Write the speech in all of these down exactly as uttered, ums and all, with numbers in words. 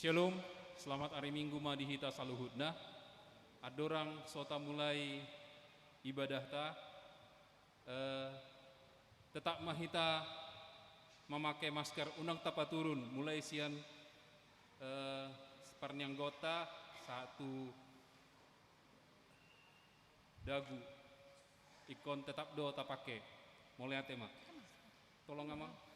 Shalom, selamat ari Minggu ma di hita saluhutna. Andorang so tamulai ibadahta, eh, tetap ma hita mamake masker, unang tapaturun, mulai sian, eh, parnianggoonta sahat tu dagu, ingkon tetap do tapake. Mauliate ma. Tolong, Amang.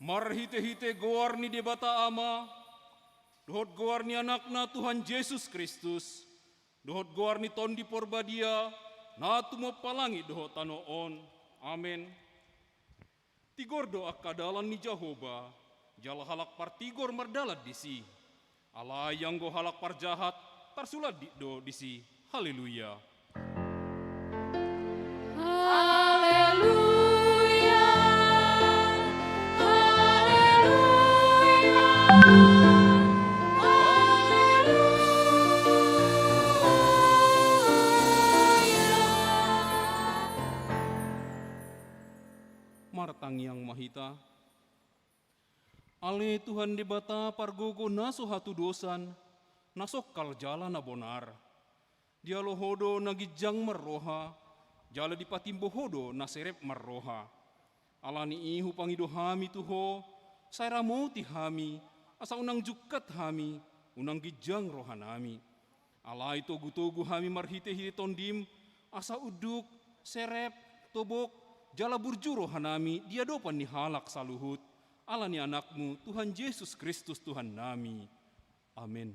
Marhitehite goar ni Debata Ama, dohot goar ni Anakna Tuhan Jesus Kristus, dohot goar ni Tondi Porbadia, na tumompa langit dohot tano on. Amen. Tigor do angka dalan ni Jahowa, jala halak partigor mardalan disi. Alai anggo halak parjahat, tarsulandit do disi. Haleluya. Haleluya. Haleluya. Haleluya. Martangiang ma hita. Ale Tuhan Debata pargogo na so hatudosan, na songkal jala na bonar. Dialo Ho do na ginjang marroha, jala dipatimbo Ho do na serep marroha. Ala ni i hupangido hami tu Ho, sai ramoti hami, asa unang jungkat hami, unang ginjang rohanami. Alai togu-togu hami marhite-hite Tondim, asa unduk, serep, tobok, jala burju rohanami di adopan ni halak saluhut, ala ni Anakmu, Tuhan Jesus Kristus, Tuhannami. Amen.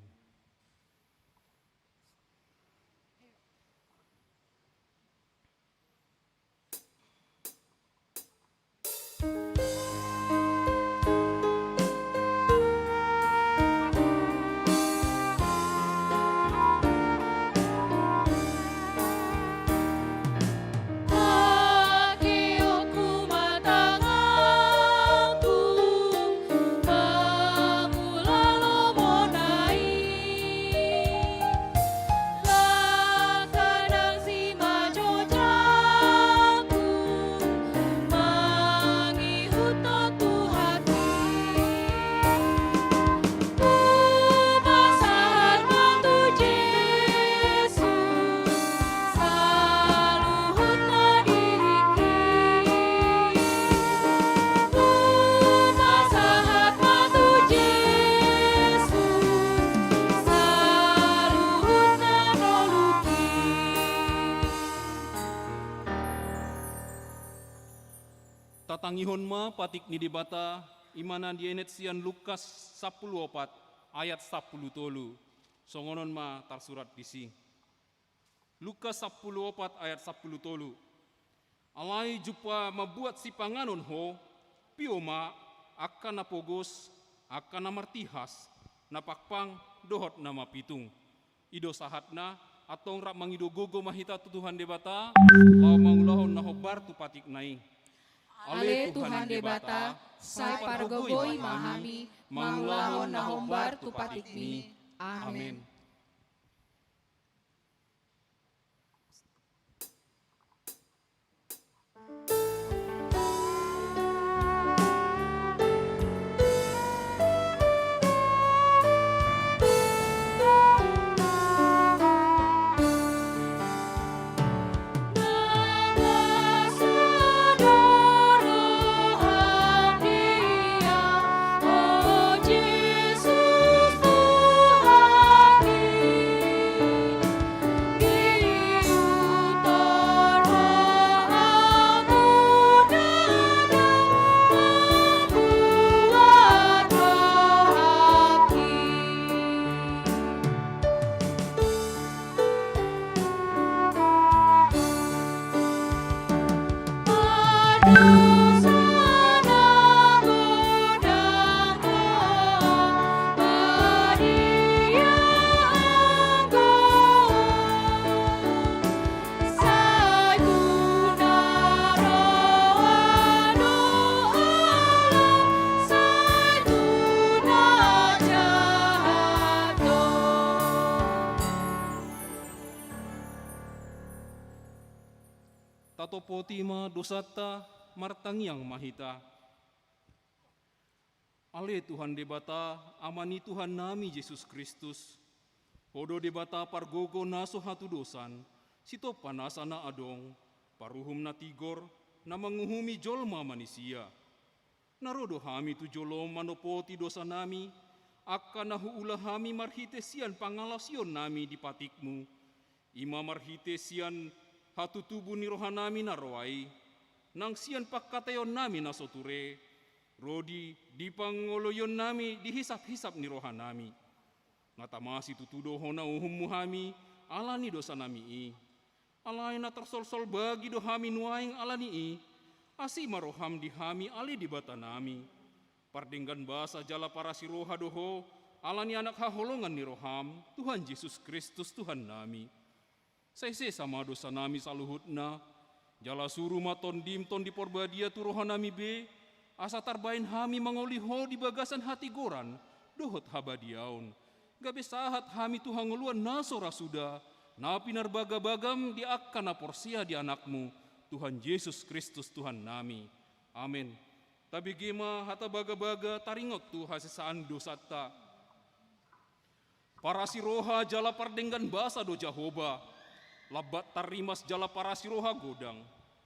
Tatangihon ma patik ni Debata, i ma na dienet sian Lukas sampulu opat ayat sampulu tolu. Songon on ma tarsurat disi. Lukas sampulu opat ayat sampulu tolu. Alai jumpa mambuat sipanganon ho, pio ma angka na pogos, angka na martihas, na pangpang, dohot na mapitung. I do sahatna. Antong rap mangido gogo ma hita tu Tuhan Debata, laho mangulahon na hombar tu patikna i. Ale Tuhan Debata, sai pargogoi ma hami mangulahon na hombar tu patikmi. Amen. Tatopoti ma dosanta, martangiang ma hita. Ale Tuhan Debata, Ama ni Tuhannami Jesus Kristus, Ho do Debata pargogo na so hatudosan, sitompa nasa na adong, paruhum na tigor, na manguhumi jolma manisia. Na ro do hami tu jolom manopoti dosanami, angka na huula hami marhite sian pangalaosionnami di patikmu, i ma marhite sian hatutubu ni rohanami na roa i, nang sian pangkataionnami na so ture, ro di, di pangoloionnami di hisaphisap ni rohanami. Nga tama situtu do hona uhummu hami, ala ni dosanami i. Alai na tarsolsol bagi do hami nuaeng ala ni i, asi ma roham di hami ale Debatanami. Pardenggan basa jala parasi roha do ho, ala ni Anak haholongan ni roham, Tuhan Jesus Kristus Tuhannami. Sai sesa ma dosanami saluhutna, jala suru ma Tondim Tondi Porbadia tu rohanami be, asa tarbaen hami mangoli ho di bagasan hatigoran, dohot habadiaon. Gabe sahat hami tu hangoluan na so ra suda, na pinarbagabagam di angka na porsea di Anakmu, Tuhan Jesus Kristus Tuhannami. Amen. Tabege ma hata bagabaga taringot tu hasesaan dosanta. Parasi roha jala pardenggan basa do Jahowa, lambat tarrimas jala parasi roha godang.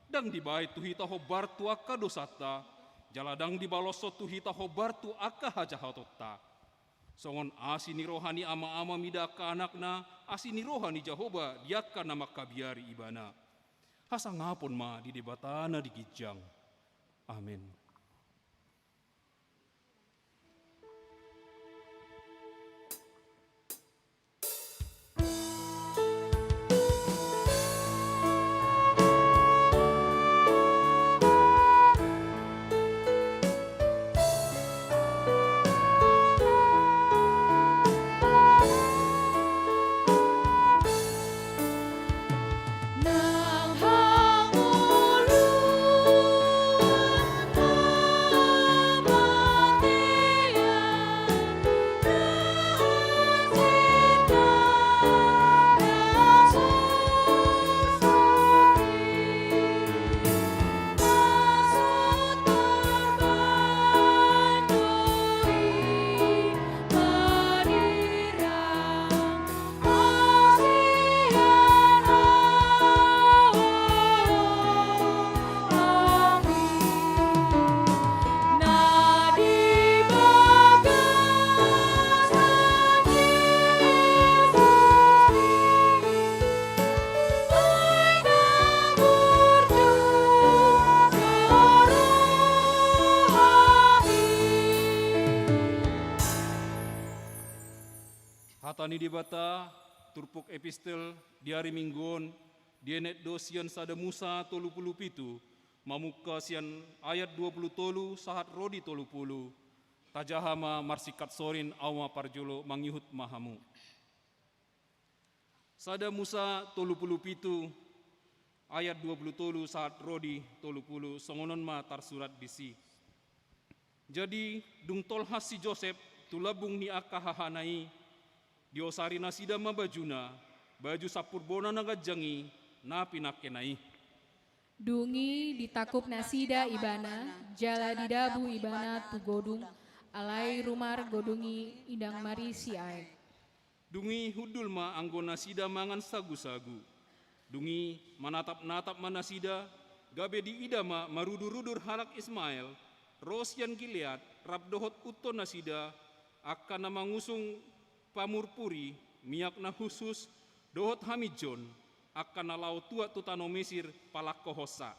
Ndang dibaen tu hita hombar tu angka dosanta, jala ndang dibaloshon tu hita hombar tu angka hajahatonta. Songon asi ni roha ni ama-ama mida angka anakna, asi ni roha ni Jahowa di angka na mangkabiari ibana. Hasangapon ma di Debata na di ginjang. Amen. Hata ni Debata, turpuk epistel di ari Minggu on, dienet do sian sada Musa tolu pulu pitu, mamungka sian ayat dua pulu tolu sahat ro di tolu pulu. Tajaha ma marsingkat sorin, ahu ma parjolo, mangihut ma hamu. Sada Musa tolu pulu pitu, ayat dua pulu tolu sahat ro di tolu pulu, songon on ma tarsurat disi. Jadi, dung tolhas si Josep tu lambung ni angka hahana i, diosari nasida ma bajuna, baju sampur bona na ganjang i, na pinangkena i. Dung i ditangkup nasida ibana, jala didabu ibana tu godung, alai rumar godung i ndang marisi aek. Dung i hundul ma anggo nasida mangan sagusagu. Dung i manatapnatap ma nasida, gabe diida ma marudurudur halak Ismael, ro sian Gilead, rap dohot unto nasida, angka na mangusung pamurpuri, miak na hushus, dohot haminjon, angka na laho tuat tu tano Misir, palangkohonsa.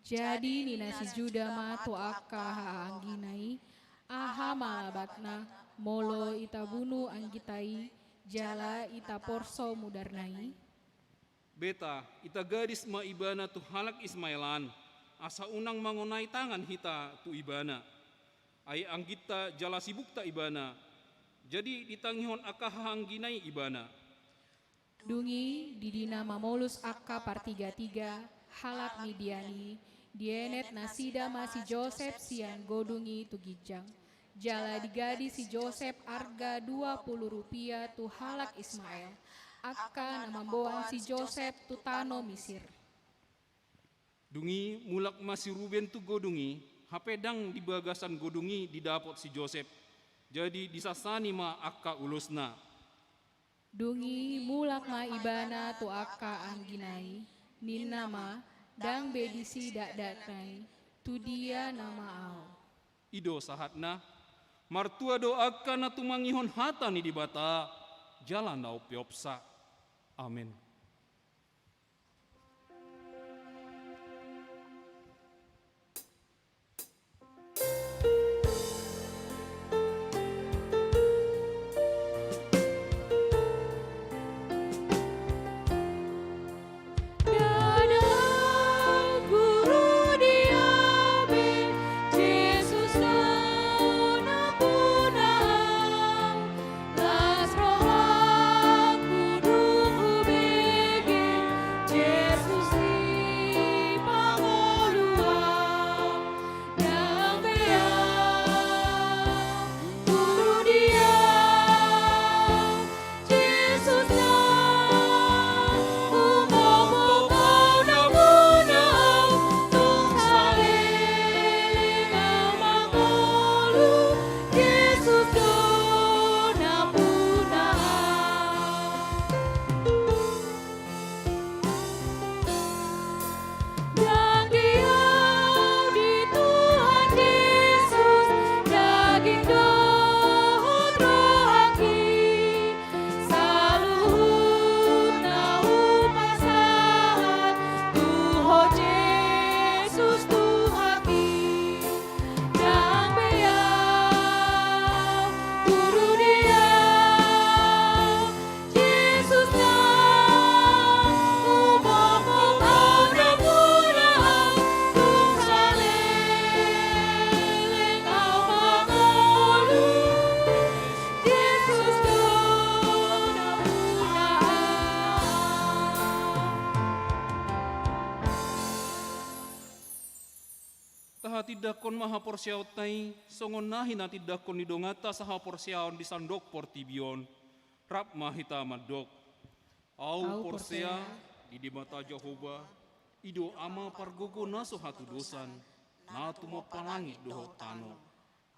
Jadi ninna si Juda ma tu angka hahaanggina i, aha ma labatna, molo itabunu anggita i, jala itaporso mudarna i? Beta, itagadis ma ibana tu halak Ismael an, asa unang mangonai tangan hita tu ibana. Ai angginta jala sibukta ibana. Jadi ditangihon angka hahaanggina i ibana. Dung i didina mamolus angka partigatiga halak Midian i, dienet nasida ma si Josep sian godung i tu ginjang. Jala digadis si Josep arga dua pulu rupia tu halak Ismael, angka na mamboan si Josep tu tano Misir. Dung i mulak ma si Ruben tu godung i, hape ndang di bagasan godung i didapot si Josep. Jadi disansani ma angka ulosna. Dung i mulak ma ibana tu angka anggina i, ninna ma, ndang be disi dakdakna i, tu dia nama ahu. I do sahatna. Martua do angka na tumangihon hata ni Debata, jala na umpeopsa. Amen. Las rohangku dung hubege Jesus di pangoluan, ndang be ahu guru dia, Jesus na humophop ahu na puna ahu, tung saleleng ahu mangolu. Jesus do na puna ahu. Ndang di ahu di Tuhan Jesus, daging dohot rohangki, saluhutna hupasahat tu Ho Jesus Tuhanki. Ndang be ahu guru dia, Jesus na humophop ahu na puna ahu, tung saleleng ahu mangolu. Jesus do na puna ahu. Tahatindangkon ma haporseaonta i, songon na hinatindangkon ni donganta sahaporseaon di sandok portibi on. Rap ma hita mandok. Ahu porsea di Debata Jahowa, i do Ama pargogo na so hatudosan, na tumompa langit dohot tano.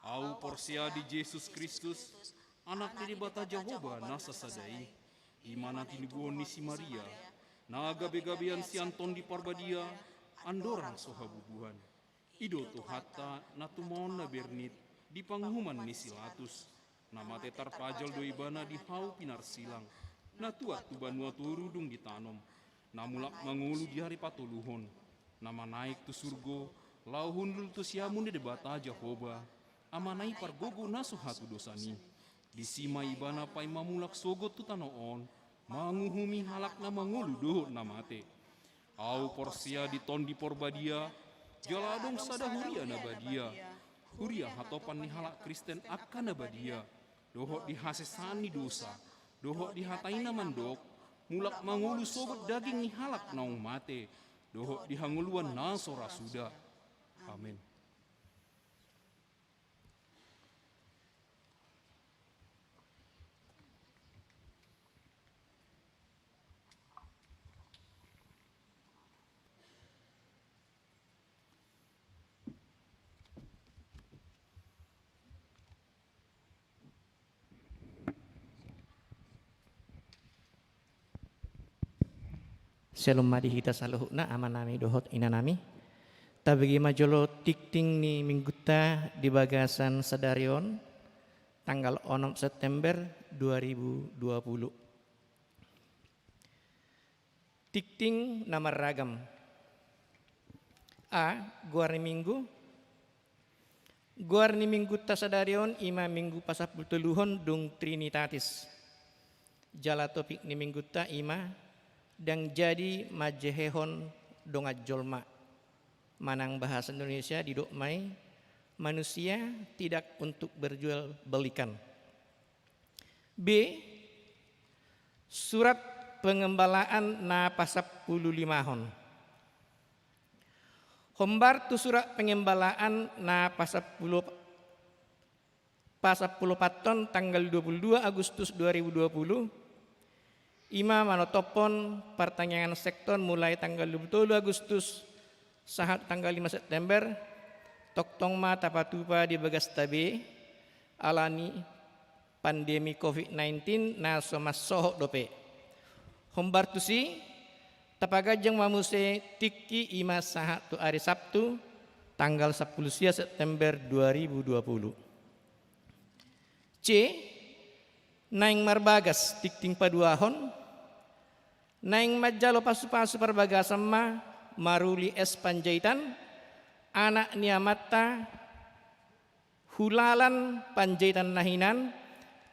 Ahu porsea di Jesus Kristus, Anak ni Debata Jahowa na sasada i, i ma na tinubuhon ni si Maria, na gabegabean sian Tondi Parbadia, andorang so habubuhan. I do Tuhanta na tumaon na bernit di panguhuman ni si Latus, na mate tarpajal do ibana di hau pinarsilang, na tuat tu banua toru dung ditanom, na mulak mangolu di ari patoluhon, na manaek tu surgo, laho hundul tu siamun ni Debata Jahowa, Amana i pargogo na so hatudosan i. Disi ma ibana paima mulak sogot tu tano on, manguhumi halak na mangolu dohot na mate. Ahu porsea di Tondi Porbadia, jala adong sada huria na badia, huria hatopan ni halak Kristen angka na badia, dohot di hasesaan ni dosa, dohot di hata i na mandok, mulak mangolu sogot daging ni halak naung mate, dohot di hangoluan na so ra suda. Amen. Syalom ma di hita saluhutna, amanami dohot inanami. Tabege ma jolo tingting ni minggunta di bagasan sadari on, tanggal onom September dua ribu dua puluh. Tingting na marragam. A. Goar ni minggu. Goar ni minggunta sadari on i ma minggu pasampulutoluhon dung Trinitatis. Jala topik ni minggunta i ma ndang jadi manjehehon dongan jolma. Manang bahasa Indonesia didok ma i, manusia tidak untuk berjual belikan. B. Surat pengembalaan na pasampululimahon. Hombar tu surat pengembalaan na pasampulu, pasampuluopathon tanggal dua puluh dua Agustus dua ribu dua puluh, i ma manotophon partangiangan sektor mulai tanggal dua puluh tolu Agustus sahat tanggal lima September, tongtong ma tapatupa di bagasta be, alani pandemi covid nineteen na so mansohot dope. Hombar tusi, tapaganjang ma muse tingki i ma sahat tu ari Sabtu, tanggal sampulu sia September dua ribu dua puluh. C. Naeng marbagas tingting paduahon, naeng manjalo pasupasu parbagasan ma Maruli S. Panjaitan, anak ni amanta Hulalan Panjaitan na hinan,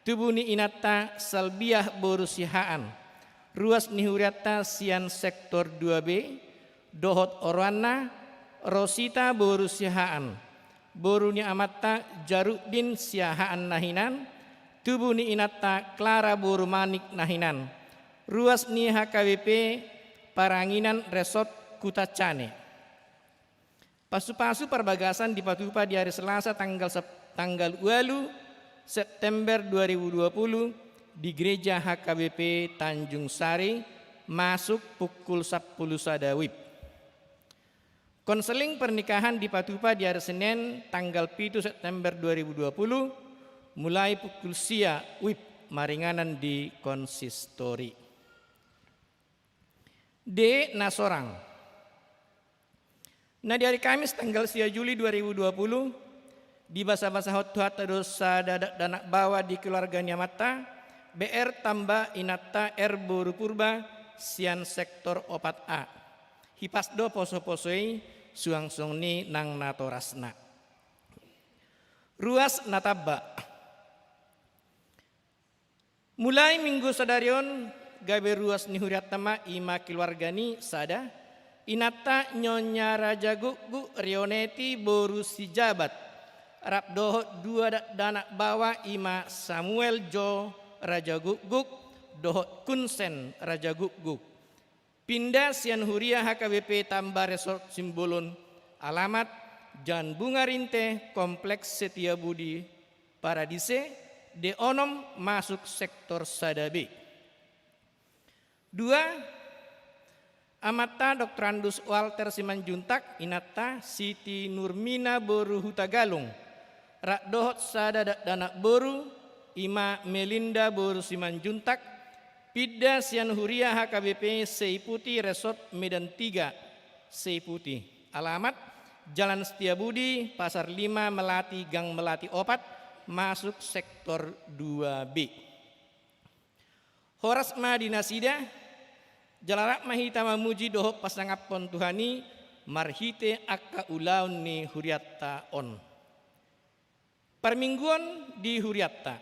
tubu ni inanta Salbiah boru Siahaan, ruas ni hurianta sian sektor dua B, dohot oroanna Rosita boru Siahaan, boru ni amanta Jaruddin Siahaan na hinan, tubu ni inanta Klara boru Manik na hinan, ruas ni H K B P Paranginan Resort Kutacane. Pasupasu parbagasan dipatupa di ari Selasa tanggal sep-, tanggal ualu September dua ribu dua puluh di Gereja H K B P Tanjung Sari, masuk pukul sampulu sada wib. Konseling pernikahan dipatupa di ari Senen tanggal pitu September dua ribu dua puluh, mulai pukul sia wib, maringanan di konsistori. D. Na sorang. Na di ari Kamis tanggal sia Juli dua ribu dua puluh, dibasabasahon Tuhanta do sada dakdanak baoa di keluarga ni amanta, B R tamba inanta R boru Purba, sian sektor opat A. Hipas do posoposo i, suang songon i nang natorasna. Ruas na tamba. Mulai minggu sadari on, gabe ruas ni hurianta ma i ma keluarga ni sada, inanta Nyonya Rajagukguk Rioneti boru Sijabat, rap dohot dua dakdanak baoa i ma Samuel Jo Rajagukguk dohot Kunsen Rajagukguk. Pinda sian huria H K B P Tamba Resort Simbolon, alamat Jalan Bunga Rinte, Kompleks Setia Budi Paradise, D onom, masuk sektor sada B. Dua, amanta Doktorandus Walter Simanjuntak, inanta Siti Nurmina boru Hutagalung, rap dohot sada dakdanak boru, i ma Melinda boru Simanjuntak, pinda sian huria H K B P Seiputi Resort Medan Tiga, Seiputi. Alamat, Jalan Setiabudi, Pasar Lima, Melati, Gang Melati opat, masuk sektor dua B. Horas ma di nasida, jala rap ma hita mamuji dohot pasangaphon Tuhan i marhite angka ulaon ni hurianta on. Parmingguon di hurianta.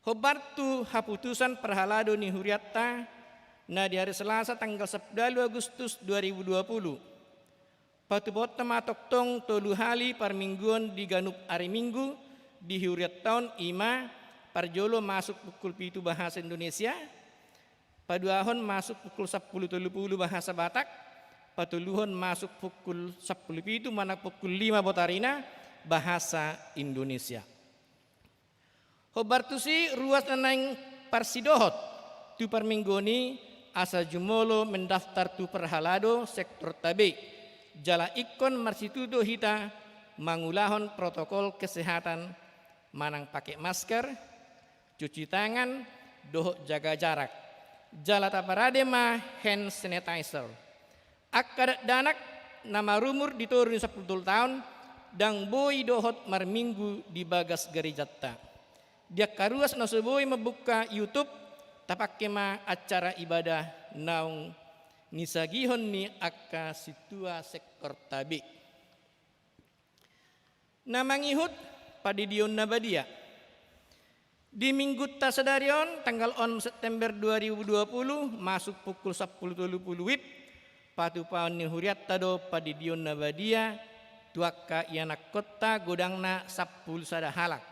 Hombar tu haputusan parhalado ni hurianta na di ari Selasa tanggal sampulu ualu Agustus dua ribu dua pulu. Patupaonta ma tongtong tolu hali parmingguon di ganup ari Minggu di hurianta on, i ma parjolo masuk pukul pitu bahasa Indonesia, paduahon masuk pukul sampulu tolu pulu bahasa Batak, patoluhon masuk pukul sampulu pitu manang pukul lima botarina bahasa Indonesia. Hombar tusi ruas na naeng parsidohot tu parmingguon i asa jumolo mendaftar tu parhalado sektor Tabe, jala ingkon marsitutu do hita mangulahon protokol kesehatan manang pake masker, cuci tangan, dohot jaga jarak. Jala taparade ma hand sanitizer. Angka dakdanak na marumur di toru ni sampulu tolu taon ndang boi dohot marminggu di bagas garejanta. Di angka ruas na so boi mambuka YouTube, tapangke ma acara ibadah naung nisagihon ni angka sintua sektor Tabe. Na mangihut, pandidion na badia. Di Minggunta sadari on, tanggal onom September dua ribu dua pulu, masuk pukul sampulu tolu pulu WIB, patupaon ni hurianta do pandidion na badia tu angka ianakkonta, godangna sampulu sada halak,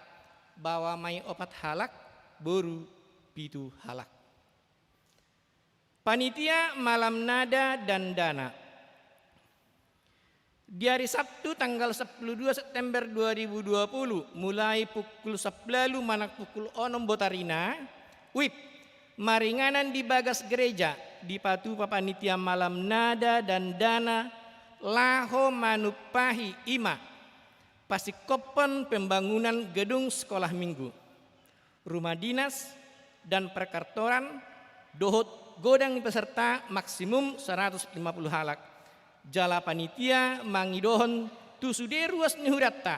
baoa ma i opat halak, boru pitu halak. Panitia Malam Nada dan Dana. Di ari Sabtu tanggal sampulu dua September dua ribu dua pulu, mulai pukul sampulu ualu manang pukul onom botarina, WIB, maringanan di bagas gareja, dipatupa panitia Malam Nada dan Dana laho manumpahi, i ma pasingkophon pembangunan gedung sekolah minggu, rumah dinas, dan perkantoran, dohot godang ni peserta maksimum saratus lima pulu halak. Jala panitia mangidohon tu sude ruas ni hurianta,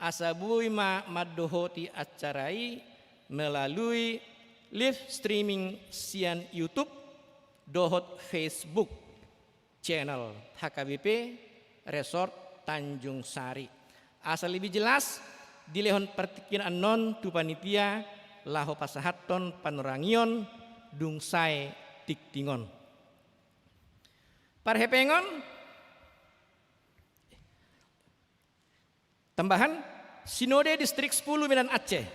asa boi ma mandohoti acara i melalui live streaming sian YouTube dohot Facebook channel H K B P Resort Tanjung Sari. Asa lebih jelas, dilehon partingkian annon tu panitia laho pasahathon panorangion dung sae tingting on. Parhepengon, tambahan, Sinode Distrik Sepuluh Medan Aceh.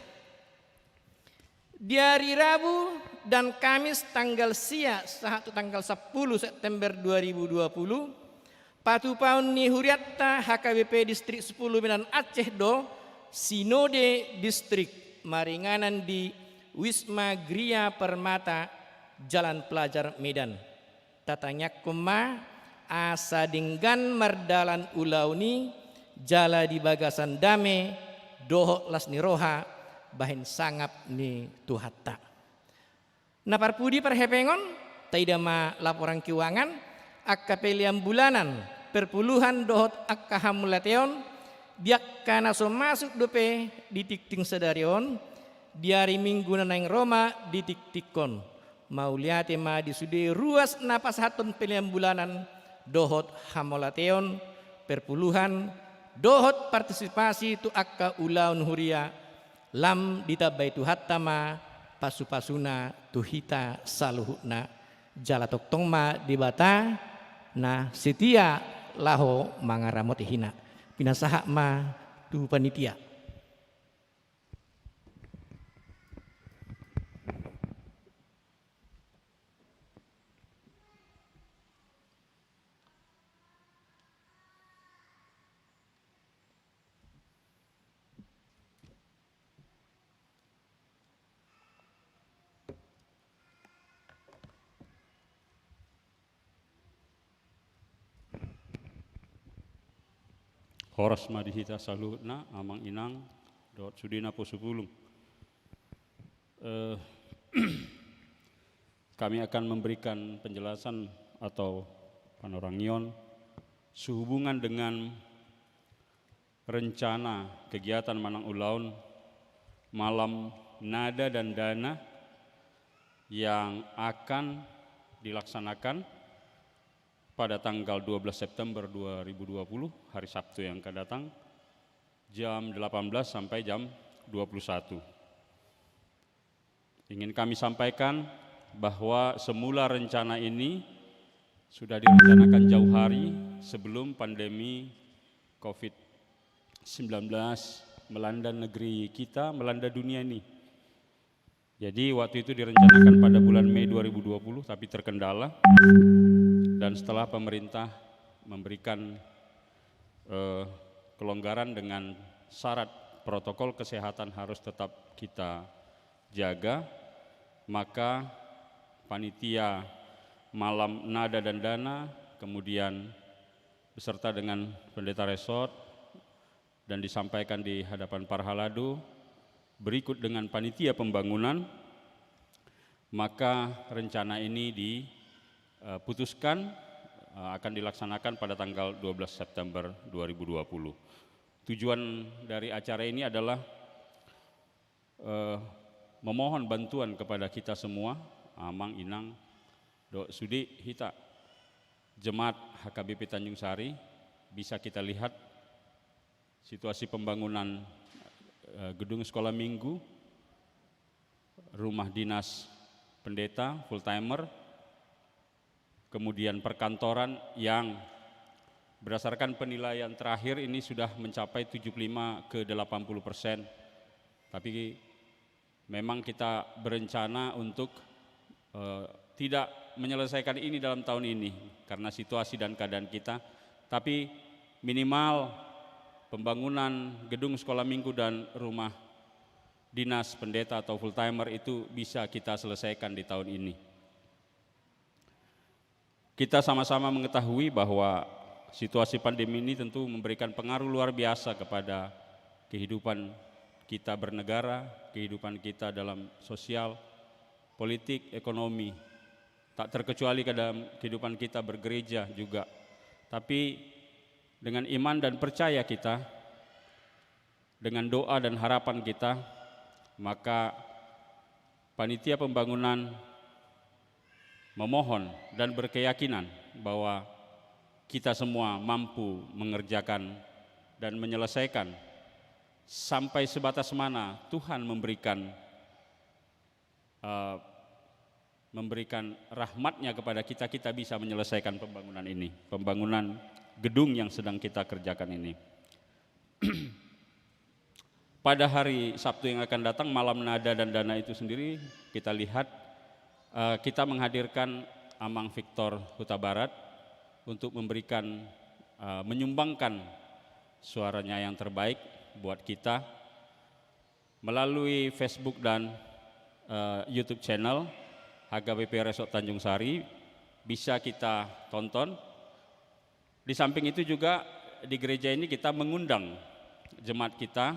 Di ari Rabu dan Kamis tanggal sia sahat tu tanggal sampulu September dua ribu dua pulu, patupaon ni hurianta H K B P Distrik Sepuluh Medan Aceh do Sinode Distrik maringanan di Wisma Gria Permata, Jalan Pelajar, Medan. Tatangiangkon ma asa denggan mardalan ulaon i, jala di bagasan dame dohot las ni roha bahen sangap ni Tuhanta. Na parpudi parhepengon, taida ma laporan keuangan, angka pelean bulanan, perpuluhan dohot angka hamauliateon, di angka na so masuk dope di tingting sadari on, di ari Minggu na naeng ro ma di tingtingkon. Mauliate ma di sude ruas na pasahathon pelean bulanan dohot hamauliateon, perpuluhan, dohot partisipasi tu angka ulaon huria, lam ditambai Tuhanta ma pasupasuna tu hita saluhutna. Jala tongtong ma Debata na setia laho mangaramoti hita. Pinasahat ma tu panitia. Horas ma di hita saluhutna, amang inang dohot sude naposo bulung. Eh, kami akan memberikan penjelasan atau panorangion sehubungan dengan rencana kegiatan manang ulaon Malam Nada dan Dana yang akan dilaksanakan pada tanggal dua belas September dua ribu dua puluh, hari Sabtu yang akan datang, jam delapan belas sampai jam dua puluh satu. Ingin kami sampaikan bahwa semula rencana ini sudah direncanakan jauh hari sebelum pandemi covid sembilan belas melanda negeri kita, melanda dunia ini. Jadi, waktu itu direncanakan pada bulan Mei dua ribu dua puluh, tapi terkendala. Dan setelah pemerintah memberikan, eh, kelonggaran dengan syarat protokol kesehatan harus tetap kita jaga, maka panitia malam nada dan dana, kemudian beserta dengan pendeta resort, dan disampaikan di hadapan parhalado, berikut dengan panitia pembangunan, maka rencana ini diputuskan, eh, akan dilaksanakan pada tanggal dua belas September dua ribu dua puluh. Tujuan dari acara ini adalah, eh, memohon bantuan kepada kita semua, amang, inang, dohot sude hita jemaat H K B P Tanjung Sari, bisa kita lihat situasi pembangunan, eh, gedung sekolah minggu, rumah dinas pendeta full timer, kemudian perkantoran yang berdasarkan penilaian terakhir ini sudah mencapai tujuh puluh lima ke delapan puluh persen. Tapi memang kita berencana untuk, eh, tidak menyelesaikan ini dalam tahun ini karena situasi dan keadaan kita, tapi minimal pembangunan gedung sekolah minggu dan rumah dinas pendeta atau full timer itu bisa kita selesaikan di tahun ini. Kita sama-sama mengetahui bahwa situasi pandemi ini tentu memberikan pengaruh luar biasa kepada kehidupan kita bernegara, kehidupan kita dalam sosial, politik, ekonomi. Tak terkecuali ke dalam kehidupan kita bergereja juga. Tapi dengan iman dan percaya kita, dengan doa dan harapan kita, maka panitia pembangunan memohon dan berkeyakinan bahwa kita semua mampu mengerjakan dan menyelesaikan sampai sebatas mana Tuhan memberikan, eh, memberikan rahmat-Nya kepada kita, kita bisa menyelesaikan pembangunan ini, pembangunan gedung yang sedang kita kerjakan ini. Pada hari Sabtu yang akan datang, malam nada dan dana itu sendiri, kita lihat, eh, kita menghadirkan Amang Victor Hutabarat untuk memberikan, eh, menyumbangkan suaranya yang terbaik buat kita melalui Facebook dan, eh, YouTube channel H K B P Resort Tanjung Sari, bisa kita tonton. Di samping itu juga di gereja ini kita mengundang jemaat kita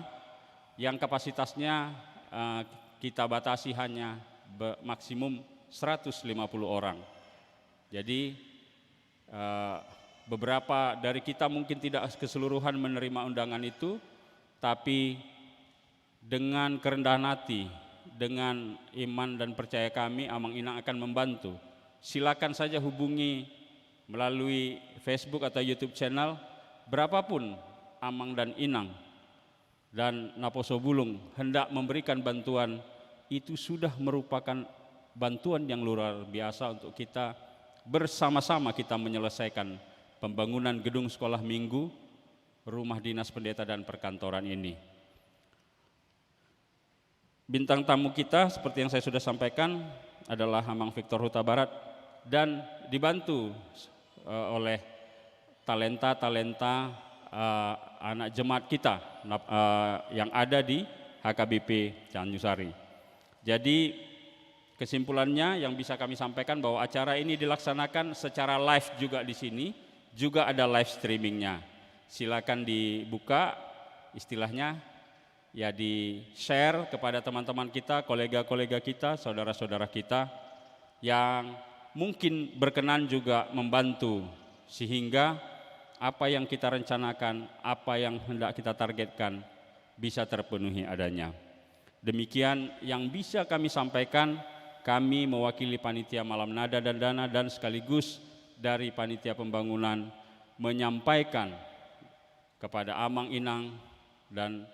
yang kapasitasnya, eh, kita batasi hanya be-, maksimum seratus lima puluh orang. Jadi, eh, beberapa dari kita mungkin tidak keseluruhan menerima undangan itu, tapi dengan kerendahan hati, dengan iman dan percaya kami, Amang Inang akan membantu. Silakan saja hubungi melalui Facebook atau YouTube channel, berapapun Amang dan Inang dan Naposo Bulung hendak memberikan bantuan, itu sudah merupakan bantuan yang luar biasa untuk kita bersama-sama kita menyelesaikan pembangunan gedung sekolah minggu, rumah dinas pendeta, dan perkantoran ini. Bintang tamu kita, seperti yang saya sudah sampaikan, adalah Amang Victor Hutabarat dan dibantu, eh, oleh talenta-talenta, eh, anak jemaat kita, nap-, eh, yang ada di H K B P Tanjung Sari. Jadi, kesimpulannya yang bisa kami sampaikan bahwa acara ini dilaksanakan secara live juga di sini, juga ada live streamingnya. Silakan dibuka, istilahnya, ya, di-share kepada teman-teman kita, kolega-kolega kita, saudara-saudara kita yang mungkin berkenan juga membantu, sehingga apa yang kita rencanakan, apa yang hendak kita targetkan, bisa terpenuhi adanya. Demikian yang bisa kami sampaikan, kami mewakili panitia malam nada dan dana dan sekaligus dari panitia pembangunan menyampaikan kepada Amang Inang dan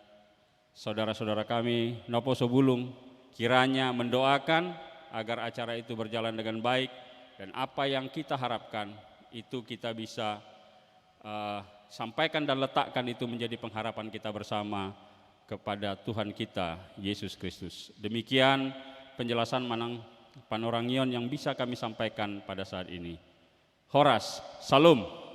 saudara-saudara kami Naposo Bulung, kiranya mendoakan agar acara itu berjalan dengan baik, dan apa yang kita harapkan itu kita bisa, eh, sampaikan dan letakkan itu menjadi pengharapan kita bersama kepada Tuhan kita, Yesus Kristus. Demikian penjelasan manang panorangion yang bisa kami sampaikan pada saat ini. Horas, Salom.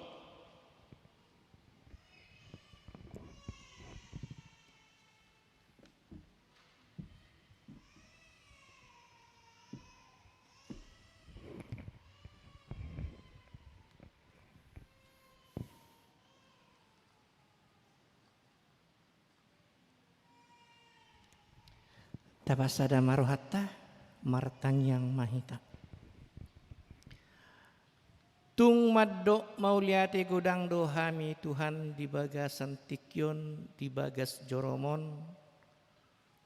Tapasada ma rohanta, martangiang ma hita. Tung mandok mauliate godang do hami Tuhan di bagasan tingki on, di bagas joroMon,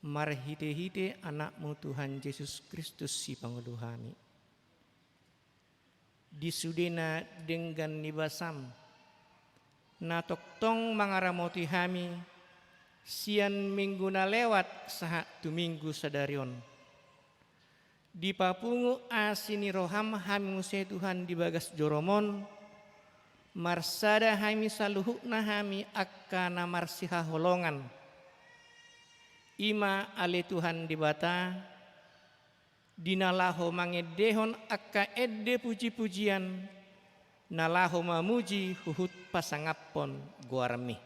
marhitehite AnakMu Tuhan Jesus Kristus Sipangolu hami. Di sudena denggan ni basaM, na tongtong mangaramoti hami, sian minggu na lewat sahat tu minggu sadari on. Dipapungu asi ni rohaM hami muse Tuhan di bagas joroMon, marsada hami saluhutna hami angka na marsihaholongan. I ma ale Tuhan Debata, di na laho mangendehon angka ende pujipujian, na laho mamuji huhut pasangaphon goarMi.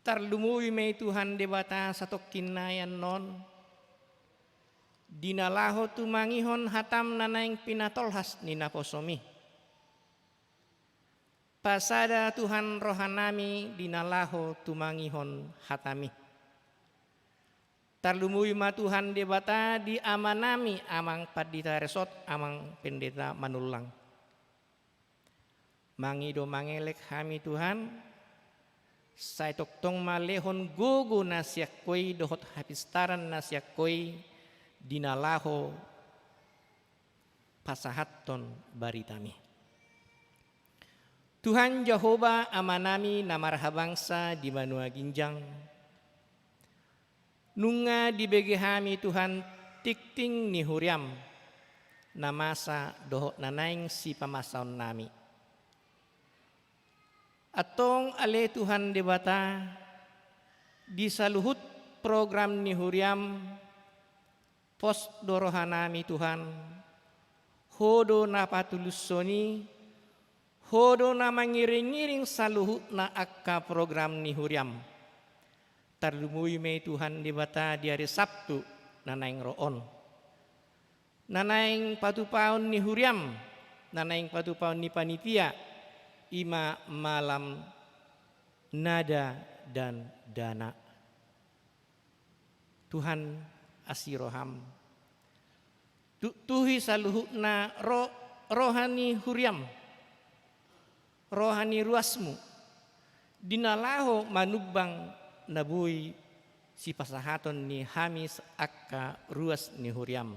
Tarlumobi ma i Tuhan Debata satongkin na i annon, di na laho tumangihon hataM na naeng pinatolhas ni naposoMi. Pasada Tuhan rohanami di na laho tumangihon hataMi. Tarlumobi ma Tuhan Debata di amanami, Amang Pandita Resort, Amang Pendeta Manullang. Mangido mangelek hami Tuhan, sai tongtong ma lehon gogo na sian Ho i dohot hapistaran na sian Ho i di na laho pasahathon baritaMi. Tuhan Jahowa Amanami na marhabangsa di banua ginjang, nunga dibege hami Tuhan tingting ni huriaM, na masa dohot na naeng sipamasaonnami. Antong ale Tuhan Debata, di saluhut program ni huriaM, pos do rohanami Tuhan, Ho do na patulushon i, Ho do na mangiringiring saluhutna angka program ni huriaM. Tarlumobi ma i Tuhan Debata di ari Sabtu na naeng ro on. Na naeng patupaon ni huriaM, na naeng patupaon ni panitia, i ma malam nada dan dana. Tuhan, asi rohaM. Tuktuhi saluhutna ro-, roha ni huriaM, roha ni ruasMu, di na laho manumbang na boi sipasahaton ni hami angka ruas ni huriaM.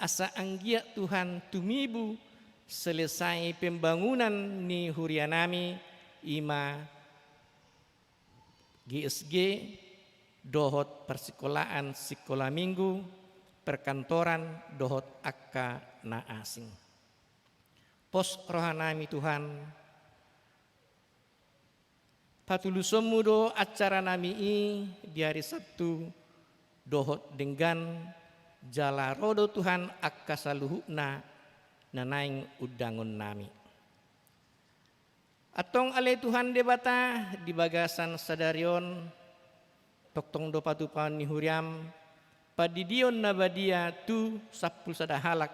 Asa anggiat Tuhan tumibu selesai pembangunan ni hurianami, i ma G S G, dohot parsikolaan sikola minggu, perkantoran, dohot angka na asing. Pos rohanami Tuhan, patulushonMu do acaranami i di ari Sabtu, dohot denggan, jala ro do Tuhan angka saluhutna na naeng undangonnami. Antong ale Tuhan Debata, di bagasan sadari on, tongtong do patupaon ni huriaM, pandidion na badia tu sampulu sada halak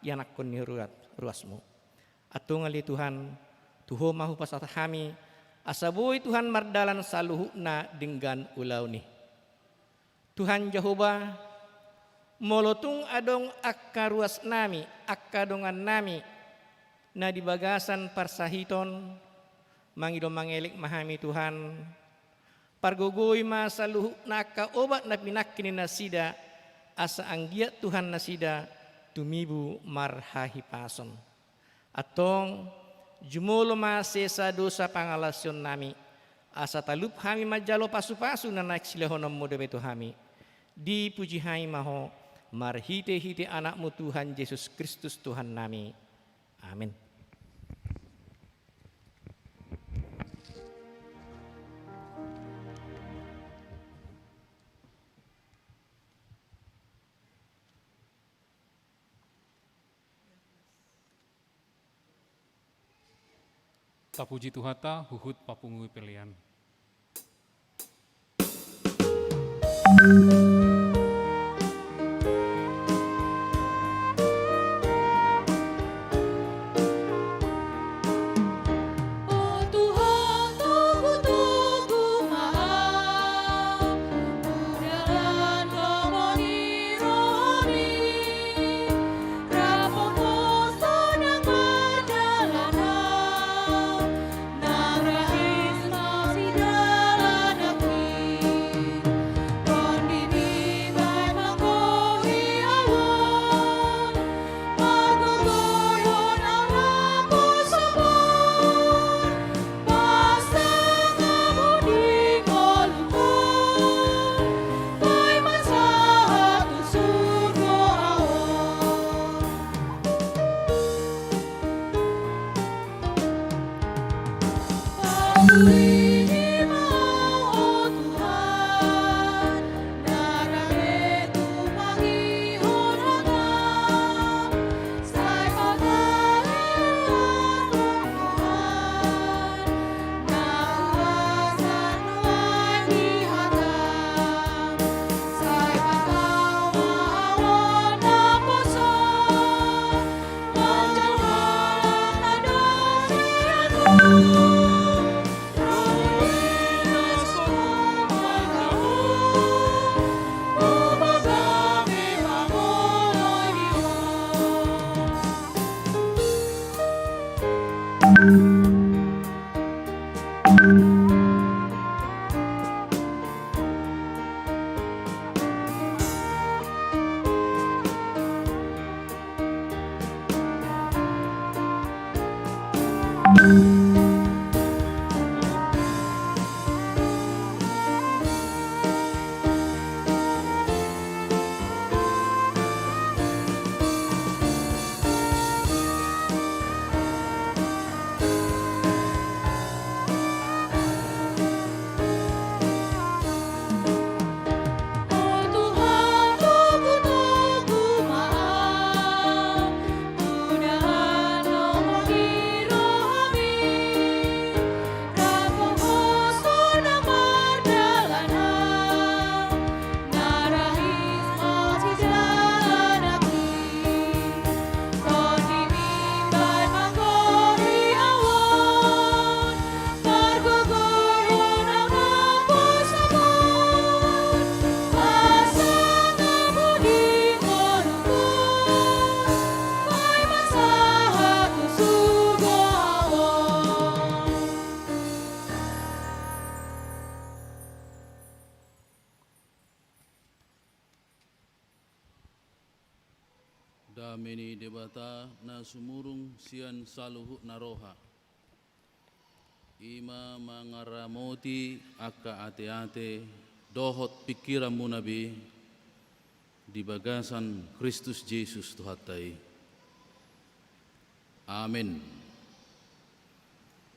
ianakhon ni ruat-, ruasMu. Antong ale Tuhan, tu Ho ma hupasahat hami, asa boi Tuhan mardalan saluhutna denggan ulaon i. Tuhan Jahowa, molo tung adong angka ruasnami, angka dongannami, na di bagasan parsahiton, mangido mangelek ma hami Tuhan, pargogoi ma saluhutna angka obat na pinangki ni nasida, asa anggiat Tuhan nasida tumibu marhahipason. Antong, jumolo ma sesa dosa pangalaosionnami, asa talup hami manjalo pasupasu na naeng silehononMu dope tu hami. Dipuji hami ma Ho, marhite-hite Anakmu Tuhan Jesus Kristus Tuhannami. Amin. Tapuji Tuhanta, huhut papungu pelean. Dame ni Debata na sumurung sian saluhutna roha, i ma mangaramoti angka ateate dohot pingkiranmuna be di bagasan Kristus Jesus Tuhanta i. Amen.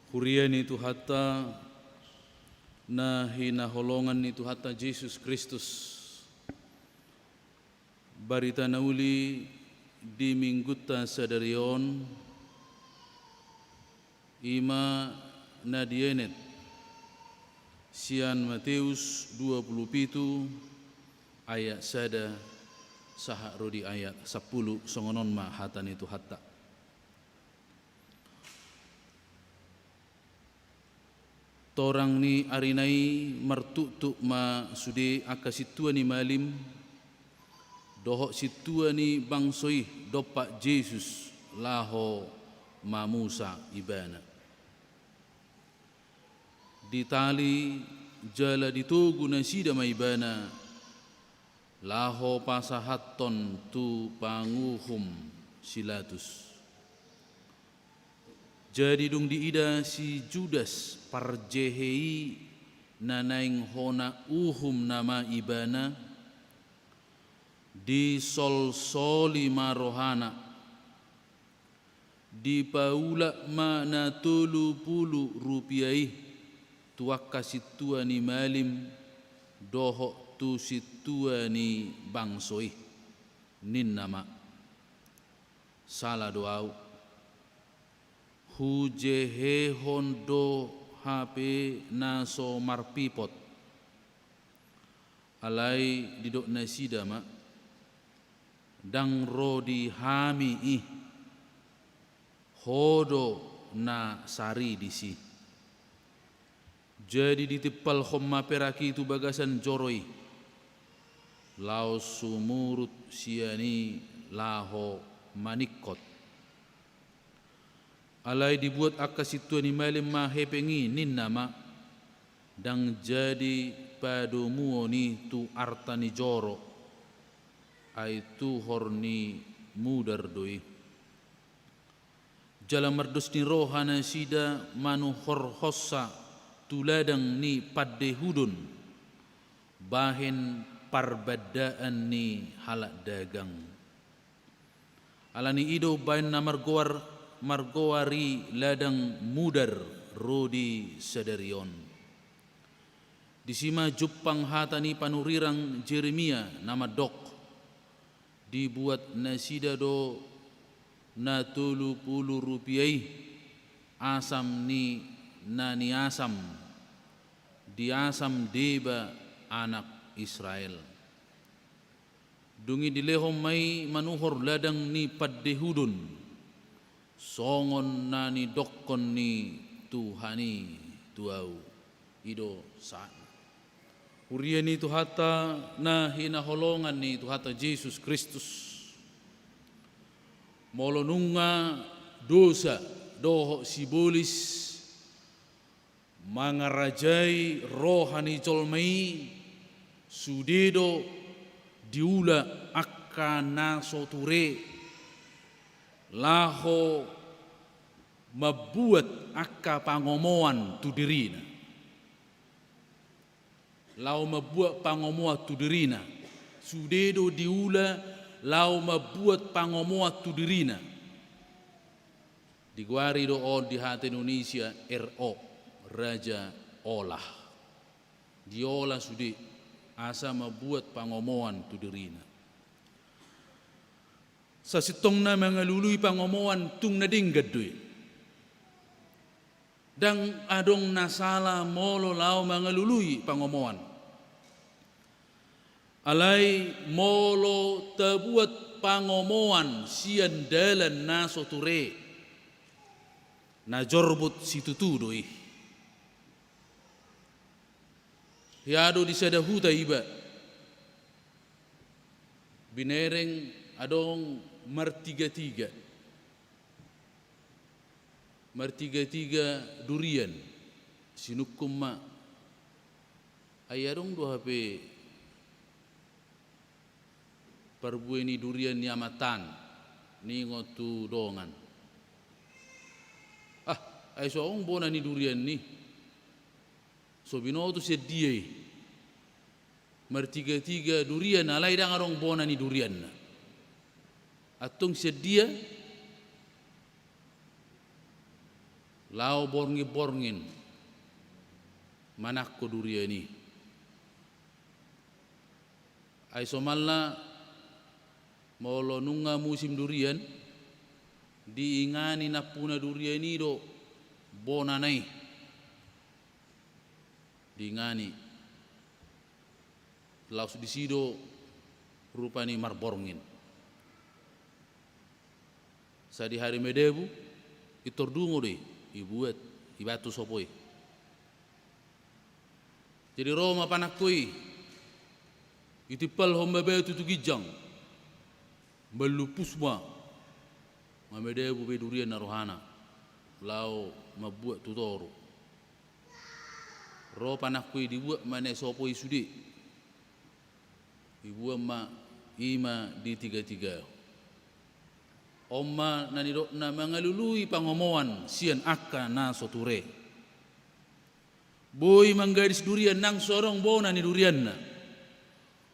Huria ni Tuhanta na hinaholongan ni Tuhanta Jesus Kristus, barita na uli di Minggunta sadari on, i ma na dienet sian Mateus dua pulu pitu ayat sada sahat ro di ayat sampulu. Songon on ma hata ni Tuhanta. Torang ni ari na i martuktuk ma sude angka sintua ni malim dohot sintua ni bangso i dompak Jesus laho mamusa ibana. Ditali jala ditogu nasida ma ibana laho pasahathon tu panguhum si Latus. Jadi dung diida si Judas parjehe i na naeng hona uhum nama ibana, Disolsoli ma rohana. Dipaulak ma na tolu pulu rupia i tu angka sintua ni malim dohot tu sintua ni bangso i, ninna ma: Sala do ahu. Hujehehon do hape na so marpipot. Alai didok nasida ma: Ndang ro di hami i, ho do na sari disi. Jadi ditimpalhon ma perak i tu bagasan joro i, laos sumurut sian i laho maningkot. Alai dibuat angka sintua ni malim ma hepeng i, ninna ma: Ndang jadi padomuon i tu arta ni joro, ai tuhor ni mudar do i. Jala mardos ni roha nasida manuhorhonsa tu ladang ni pandehudon bahen parbandaan ni halak dagang. Alani i do umbahen na margoar, margoar i ladang mudar ro di sadari on. Disi ma jumpang hata ni panurirang Jeremia na mandok: Dibuat nasida do na tolu pulu rupia i, asam ni na niasam, diasam deba anak Israel. Dung i dilehon ma i manuhor ladang ni pandehudon, songon na nidokkon ni Tuhan i tu ahu. I do sahatna. Huria ni Tuhanta na hinaholongan ni Tuhanta Jesus Kristus. Molo nunga dosa dohot sibolis mangarajai roha ni jolma i, sude do diula angka na so ture laho mambuat angka pangomoan tu dirina. Laho mambuat pangomoan tu dirina. Sude do diula laho mambuat pangomoan tu dirina. Digoari do on di hata Indonesia R O, raja olah. Diolah sude asa mambuat pangomoan tu dirina. Sasintongna mangalului pangomoan tung na denggan do i. Ndang adong na sala molo laho mangalului pangomoan. Alai molo tabuat pangomoan sian dalan na so ture, na jorbut situtu do i. Hea do di sada huta iba, binereng adong martigatiga. Martigatiga durian, sinungkun ma. Ai adong do hape parbue ni durian ni amanta an, ningot tu dongan. Ah, ai so adong bona ni durian i. So binoto sian dia i. Martigatiga durian, alai ndang adong bona ni durianna. Antong sian dia? Laho borngin-borngin manangko durian i. Ai somalna molo nunga musim durian, diingani nampuna durian i do bonana i. Diingani. Laos disi do rupani marborngin. Sadihari madabu, pintor dungo do i, ibuat, ibaen tu sopo i. Jadi ro ma panangko i, itimpalhon ma batu tu ginjang, mallumpus ma, nga madabu be durian na rohana laho mambuat tu toru. Ro panangko i, dibuat ma na sopo i sude. Dibuat ma, i ma ditigatiga. On ma na nidokna mangalului pangomoan sian angka na so ture. Boi manggadis durian, nang so adong bona ni durianna.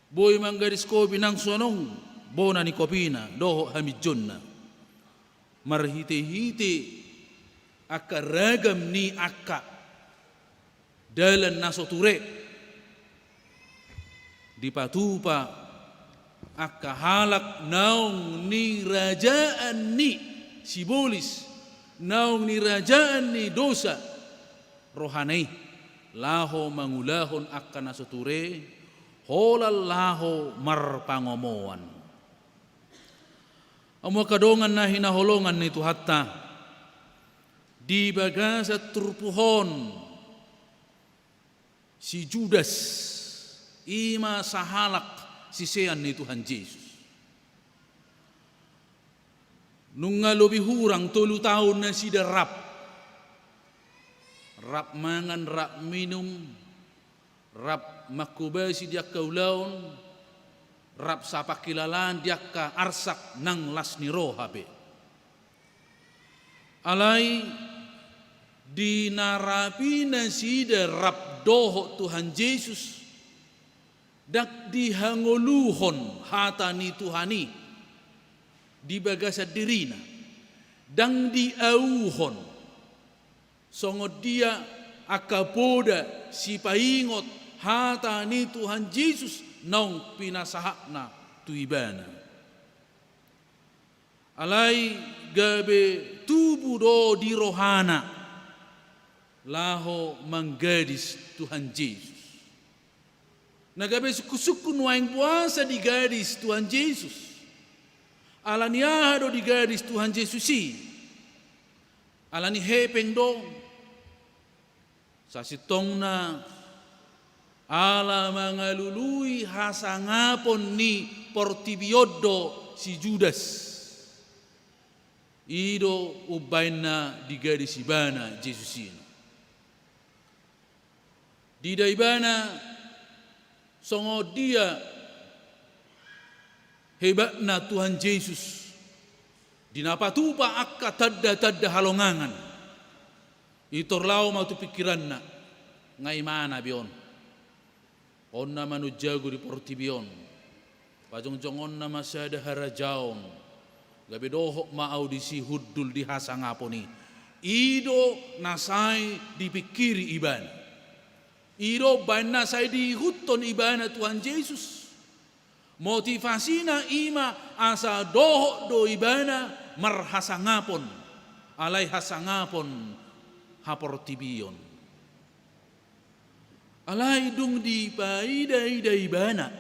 Boi manggadis kopi nang so anong bona ni kopina dohot haminjonna. Marhitehite angka ragam ni angka dalan na so ture, dipatupa angka halak naung nirajaan ni sibolis, naung nirajaan ni dosa rohana i, laho mangulahon angka na so ture, holan laho marpangomoan. Hamu angka dongan na hinaholongan ni Tuhanta, di bagasan turpuk on, si Judas, i ma sahalak sisean ni Tuhan Jesus. Nunga lobi hurang tolu taon nasida rap. Rap mangan, rap minum, rap manghobasi di angka ulaon, rap sapangkilalaan di angka arsak nang las ni roha pe. Alai di na rap i nasida rap dohot Tuhan Jesus, ndang dihangoluhon hata ni Tuhan i di bagasan dirina, ndang diauhon songon dia angka poda sipaingot hata ni Tuhan Jesus naung pinasahatna tu ibana. Alai gabe tubu do di rohana laho manggadis Tuhan Jesus. Na gabe sungkun-sungkun nuaeng boasa digadis Tuhan Jesus. Ala ni aha do digadis Tuhan Jesus i? Ala ni hepeng do? Sasintongna ala mangalului hasangapon ni portibi on do si Judas. I do umbahen na digadis ibana Jesus i. Diida ibana songon dia hebatna Tuhan Jesus di na patupa angka tanda-tanda halongangan. Pintor laho ma tu pingkiranna, nga imana be on? On nama naung jago di portibi on. Pajongjongonna ma sada harajaon. Gabe dohot ma au disi hundul di hasangapon i. I do na sai dipingkiri ibana. I do umbahen na sai diihuthon ibana Tuhan Jesus. Motivasina i ma asa dohot do ibana marhasangapon, alai hasangapon haportibion. Alai dung dipaida-ida ibana,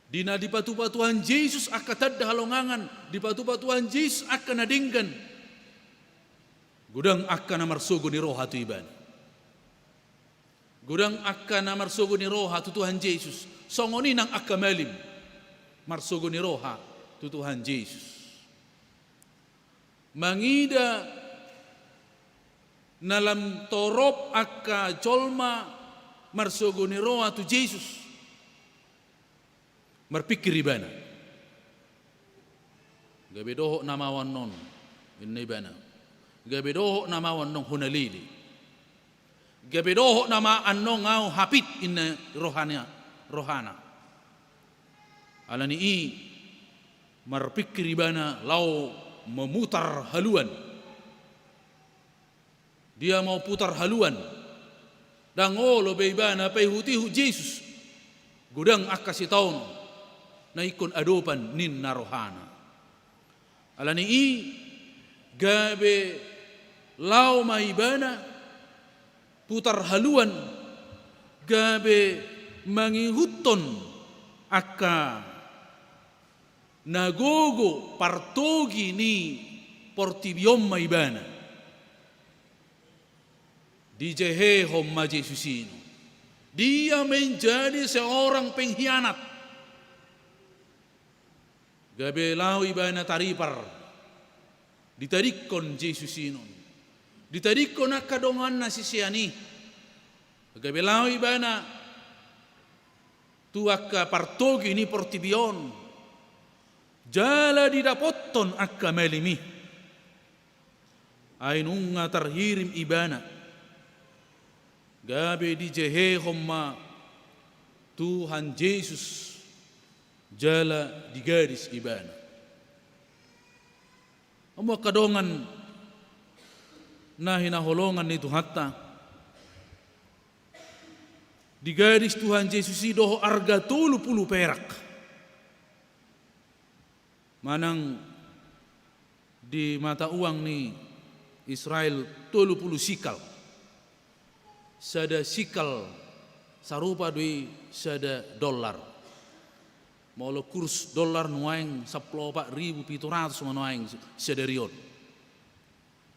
di na dipatupa Tuhan Jesus angka tanda halongangan, dipatupa Tuhan Jesus angka na denggan, godang angka na marsogo ni roha tu ibana. Godang angka na marsogo ni roha tu Tuhan Jesus. Songon i nang angka malim marsogo ni roha tu Tuhan Jesus. Mangida na lam torop angka jolma marsogo ni roha tu Jesus, marpingkir ibana. Gabe dohot nama au annon, inna ibana. Gabe dohot nama au annon hona lele. Gabe dohot nama annon au hapit, inna rohana, rohana. Ala ni i marpingkir ibana laho memutar haluan. Dia mau putar haluan. Ndang olo be ibana paihut-ihut Jesus. Godang angka sitaonon na ingkon adopan ninna rohana. Ala ni i gabe laho ma ibana putar haluan, gabe mangihuthon angka na gogo partogi ni portibi on ma ibana. Dijehehon ma Jesus i. Dia menjadi seorang pengkhianat. Gabe laho ibana taripar. Ditadingkon Jesus i non. Ditadingkon angka donganna sisean i. Gabe laho ibana tu angka partogi ni portibi on. Jala didapothon angka malim i. Ai nunga tarhirim ibana. Gabe dijehehon ma Tuhan Jesus jala digadis ibana. Hamu angka dongan na hinaholongan ni Tuhanta, digadis Tuhan Jesus i dohot arga tolu pulu perak. Manang di mata uang ni Israel tolu pulu sikal. Sada sikal sarupa do i sada dolar. Molo kurs dolar nuaeng sampulu opat ribu pitu ratus ma nuaeng sadari on.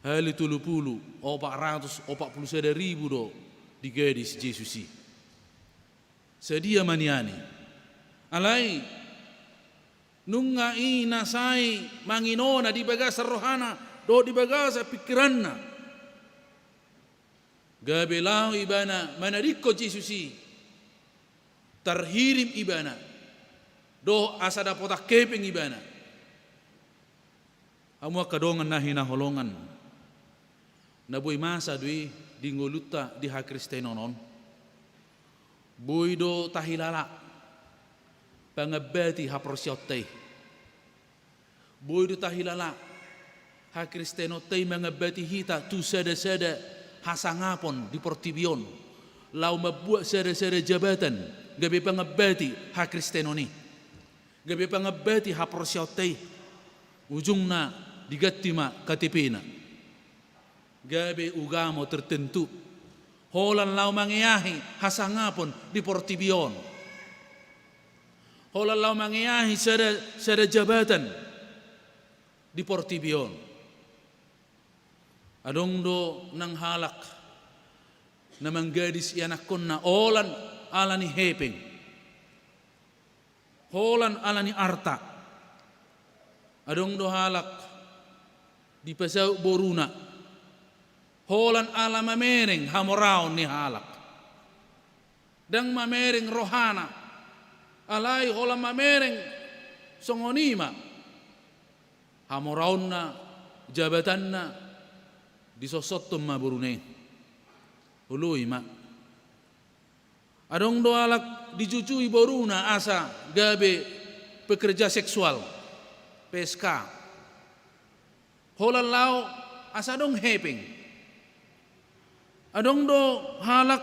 Hali tolu pulu, opat ratus opat pulu sada ribu do digadis Jesus i. Sadia ma nian i? Alai nunga i na sai manginona di bagasan rohana dohot di bagasan pingkiranna. Gabe laho ibana manadingkon Jesus i, tarhirim ibana, dohot asa dapotan hepeng ibana. Hamu angka dongan na hinaholongan, na boi masa do i di ngolunta di hakristenon on. Boi do tahilala pangambati haporseaonta i. Boi do tahilala hakristenonta i mangambati hita tu sada-sada hasangapon di portibi on, laho mambuat sada-sada jabatan gabe pangambati hakristenon i, gabe pangambati haporseaonta i. Ujungna diganti ma K T P-na. Gabe ugamo tertentu. Holan laho mangeahi hasangapon di portibi on. Holan laho mangeahi sada, sada jabatan di portibi on. Adong do nang halak na manggadis ianakkonna holan ala ni hepeng. Holan ala ni arta. Adong do halak dipasaut boruna holan ala mamereng hamoraon ni halak. Ndang mamereng rohana, alai holan mamereng songon i ma hamoraonna, jabatanna, disossothon ma boruna i. Oloi ma. Adong do halak dijujui boruna asa gabe pekerja seksual, P S K. Holan laho asa adong hepeng. Adong do halak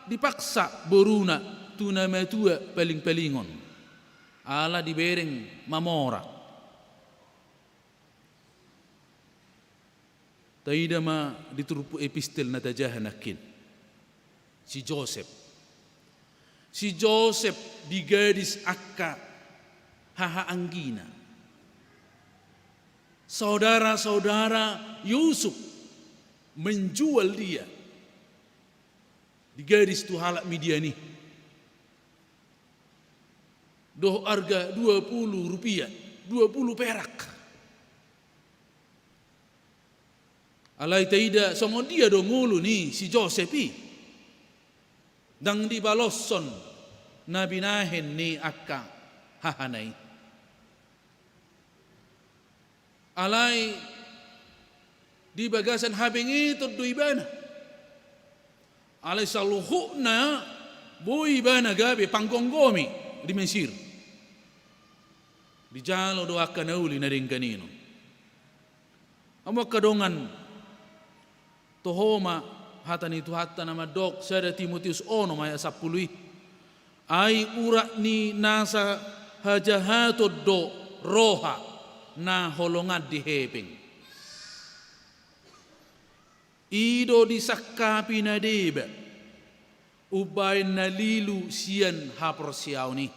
dipaksa boruna tu na matua paling-palingon, ala dibereng mamora. Taida ma di turpuk epistel na tajaha nangkin. Si Josep. Si Josep digadis angka hahaanggina. Saudara-saudara Yusuf menjual dia. Digadis tu halak Midian i. Dohot arga dua pulu rupiah, dua pulu perak. Alai taida songon dia do ngolu ni si Josep i. Ndang dibaloshon na binahen ni angka hahana i. Alai di bagasan habengeton do ibana. Alai saluhutna boi ibana gabe panggomgomi di Mesir. Dijalo do angka na uli na denggan i. Hamu angka dongan, toho ma hata ni Tuhanta na mandok, sada Timoteus onom ayat sampulu i. Ai urat ni nasa hajahaton do roha na holongan di hepeng. I do disangkapi na deba umbahen na lilu sian haporseaon i.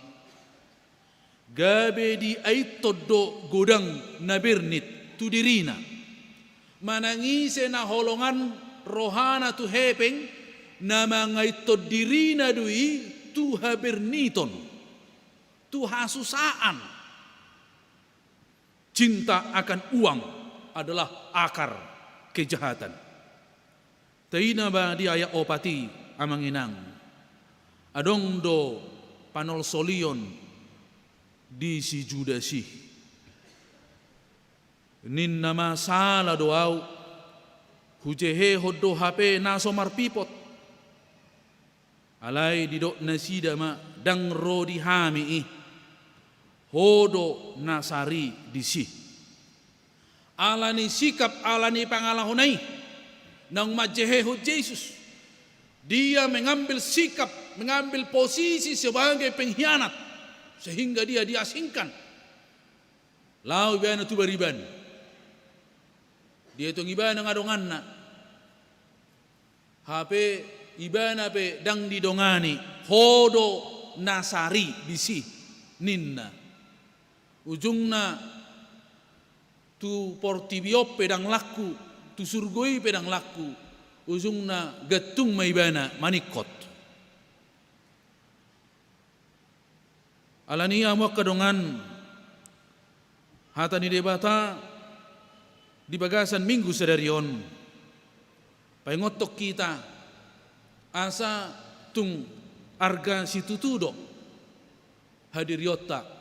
Gabe diaithon do godang na bernit tu dirina. Manang ise na holongan rohana tu hepeng, na mangaithon dirina do i tu haberniton, tu hasusaan. Cinta akan uang adalah akar kejahatan. Taida ma di ayat opat i, amang inang. Adong do panolsolion di si Judas i. Ninna ma, sala do ahu, hujehehon do hape na so marpipot. Alai didok nasida ma, ndang ro di hami i, ho do na sari disi. Ala ni sikap, ala ni pangalahona i, naung manjehehon Jesus, dia mengambil sikap, mengambil posisi sebagai pengkhianat, sehingga dia diasingkan. Laho ibana tu bariban. Dietong ibana nga donganna. Hape ibana pe ndang didongani, ho do na sari disi, ninna. Ujungna tu portibi on pe ndang langku, tu surgo i pe ndang langku, ujungna gantung ma ibana maningkot. Alani i hamu angka dongan, hata ni Debata di bagasan Minggu sadari on paingothon hita asa tung arga situtu do hadirionta.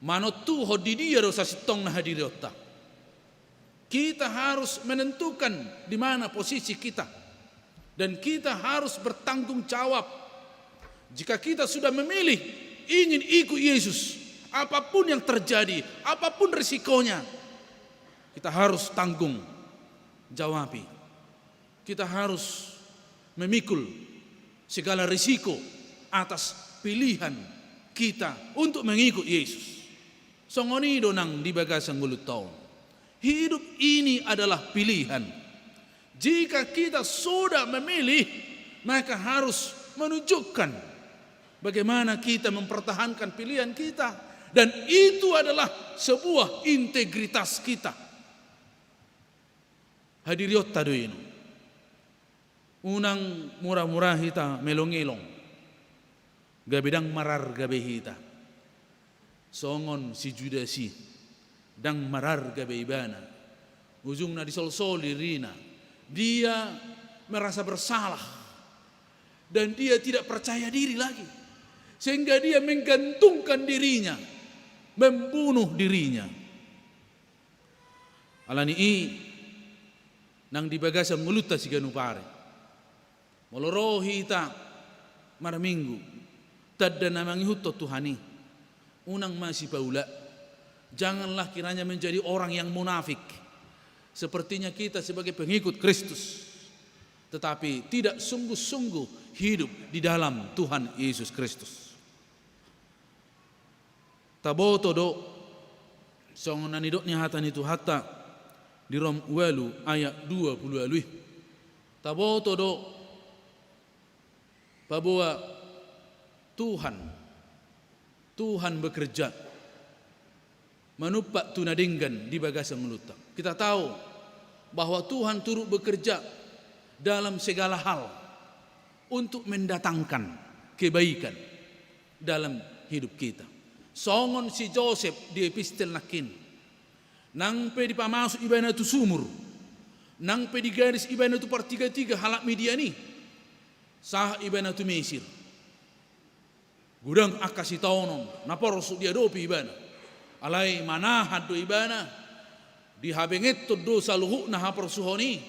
Manontuhon di dia do sasintongna hadirionta. Kita harus menentukan di mana posisi kita. Dan kita harus bertanggung jawab. Jika kita sudah memilih ingin ikut Yesus, apapun yang terjadi, apapun risikonya, kita harus tanggung jawabi. Kita harus memikul segala risiko atas pilihan kita untuk mengikut Yesus. Songon i do nang di bagasan ngolunta on. Hidup ini adalah pilihan. Jika kita sudah memilih, maka harus menunjukkan bagaimana kita mempertahankan pilihan kita. Dan itu adalah sebuah integritas kita. Hadirionta do i. Unang mura-mura hita melong-elong. Gabe ndang mararga be hita. Songon si Judas i, ndang mararga be ibana. Ujungna disolsoli dirina. Dia merasa bersalah. Dan dia tidak percaya diri lagi. Sehingga dia menggantungkan dirinya, membunuh dirinya. Alani i, nang di bagasan ngolunta siganup ari, molo ro hita marminggu, tanda na mangihuthon Tuhan i, unang masipaula. Janganlah kiranya menjadi orang yang munafik, sepertinya kita sebagai pengikut Kristus, tetapi tidak sungguh-sungguh hidup di dalam Tuhan Yesus Kristus. Taboto do, songon na nidok ni hata ni Tuhanta di Rom ualu ayat dua pulu ualu i. Taboto do, paboa Tuhan, Tuhan bekerja manumpak tu na denggan di bagasan ngolunta. Kita tahu bahwa Tuhan turut bekerja dalam segala hal untuk mendatangkan kebaikan dalam hidup kita. Songon si Josep di epistel nangkin. Nang pe dipamasuk ibana tu sumur, nang pe digadis ibana tu partiga-tiga halak Midian i, sahat ibana tu Mesir. Godang angka sitaonon na porsuk diadopi ibana. Alai manahan do ibana, dihabengethon do saluhutna haporsuhon i.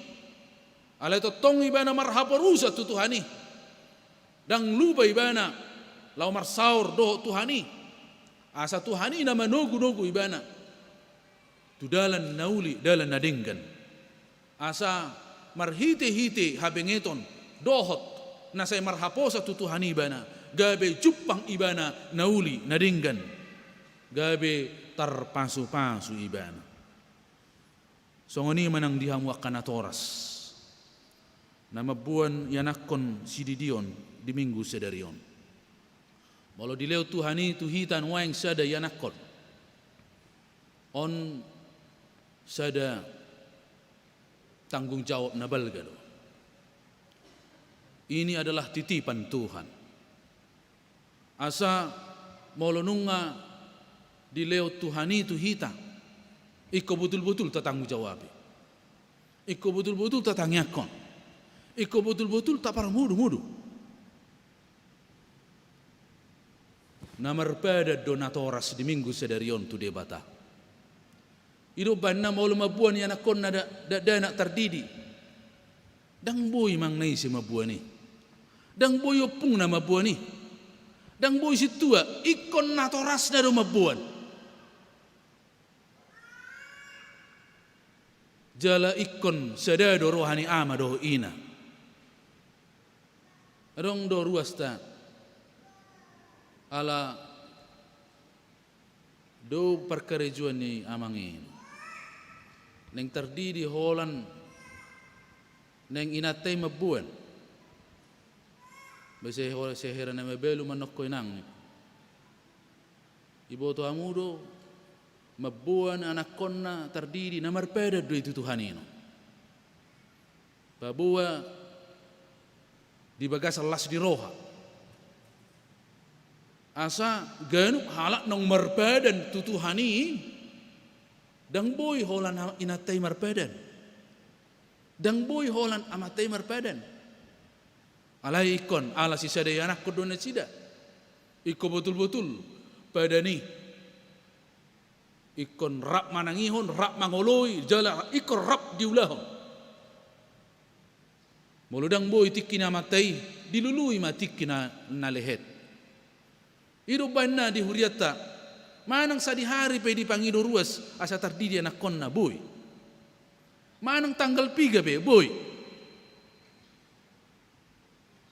Alai tongtong ibana marhaporusan tu Tuhan i. Ndang lupa ibana laho marsaor dohot Tuhan i. Asa Tuhan i na manogu-nogu ibana tu dalan na uli, dalan na denggan. Asa marhite-hite habengeton dohot na sai marhaposan tu Tuhan i ibana, gabe jumpang ibana na uli na denggan, gabe tarpasu-pasu ibana. Songon i ma nang di hamu angka natoras na mamboan ianakhon sididion di Minggu sadari on. Molo dilehon Tuhan i tu hita nuaeng sada ianakhon, on sada tanggung jawab na balga do. Ini adalah titipan Tuhan. Asa molo nunga dilehon Tuhan i tu hita, ingkon botul-botul tatanggung jawabi. Ingkon botul-botul tatangiangkon. Ingkon botul-botul taparmudu-mudu. Na marpadan do natoras di Minggu sadari on tu Debata. I do umbahen na molo mamboan ianakhonna da-, da-, dakdanak tardidi, ndang boi manang na ise mamboan i. Ndang boi ompungna mamboan i. Ndang boi sintua, ingkon natorasna do mamboan. Jala ingkon sada do roha ni ama dohot ina. Adong do ruasta ala do parkarejoan ni amang i. Naeng tardidi holan naeng inanta i mamboan. Boasa ho-, sai hera na mabalu manongko inang. Iboto hamu do, mamboan anakkonna tardidi na marpadan do i tu Tuhan i. Paboa di bagasan las ni roha. Asa ganup halak naung marpadan tu Tuhan i, ndang boi holan inanta i marpadan. Ndang boi holan amanta i marpadan. Alai ingkon ala sisadai anakkon do nasida. Ingkon botul-botul padan i. Ingkon rap manangihon, rap mangoloi, jala ingkon rap diulahon. Molo ndang boi tingki ni amanta i, dilului ma tingki na, na lehet. I do umbahen na di hurianta, manang sadihari pe dipangido ruas asa tardidi anakkonna, boi. Manang tanggal piga pe, boi.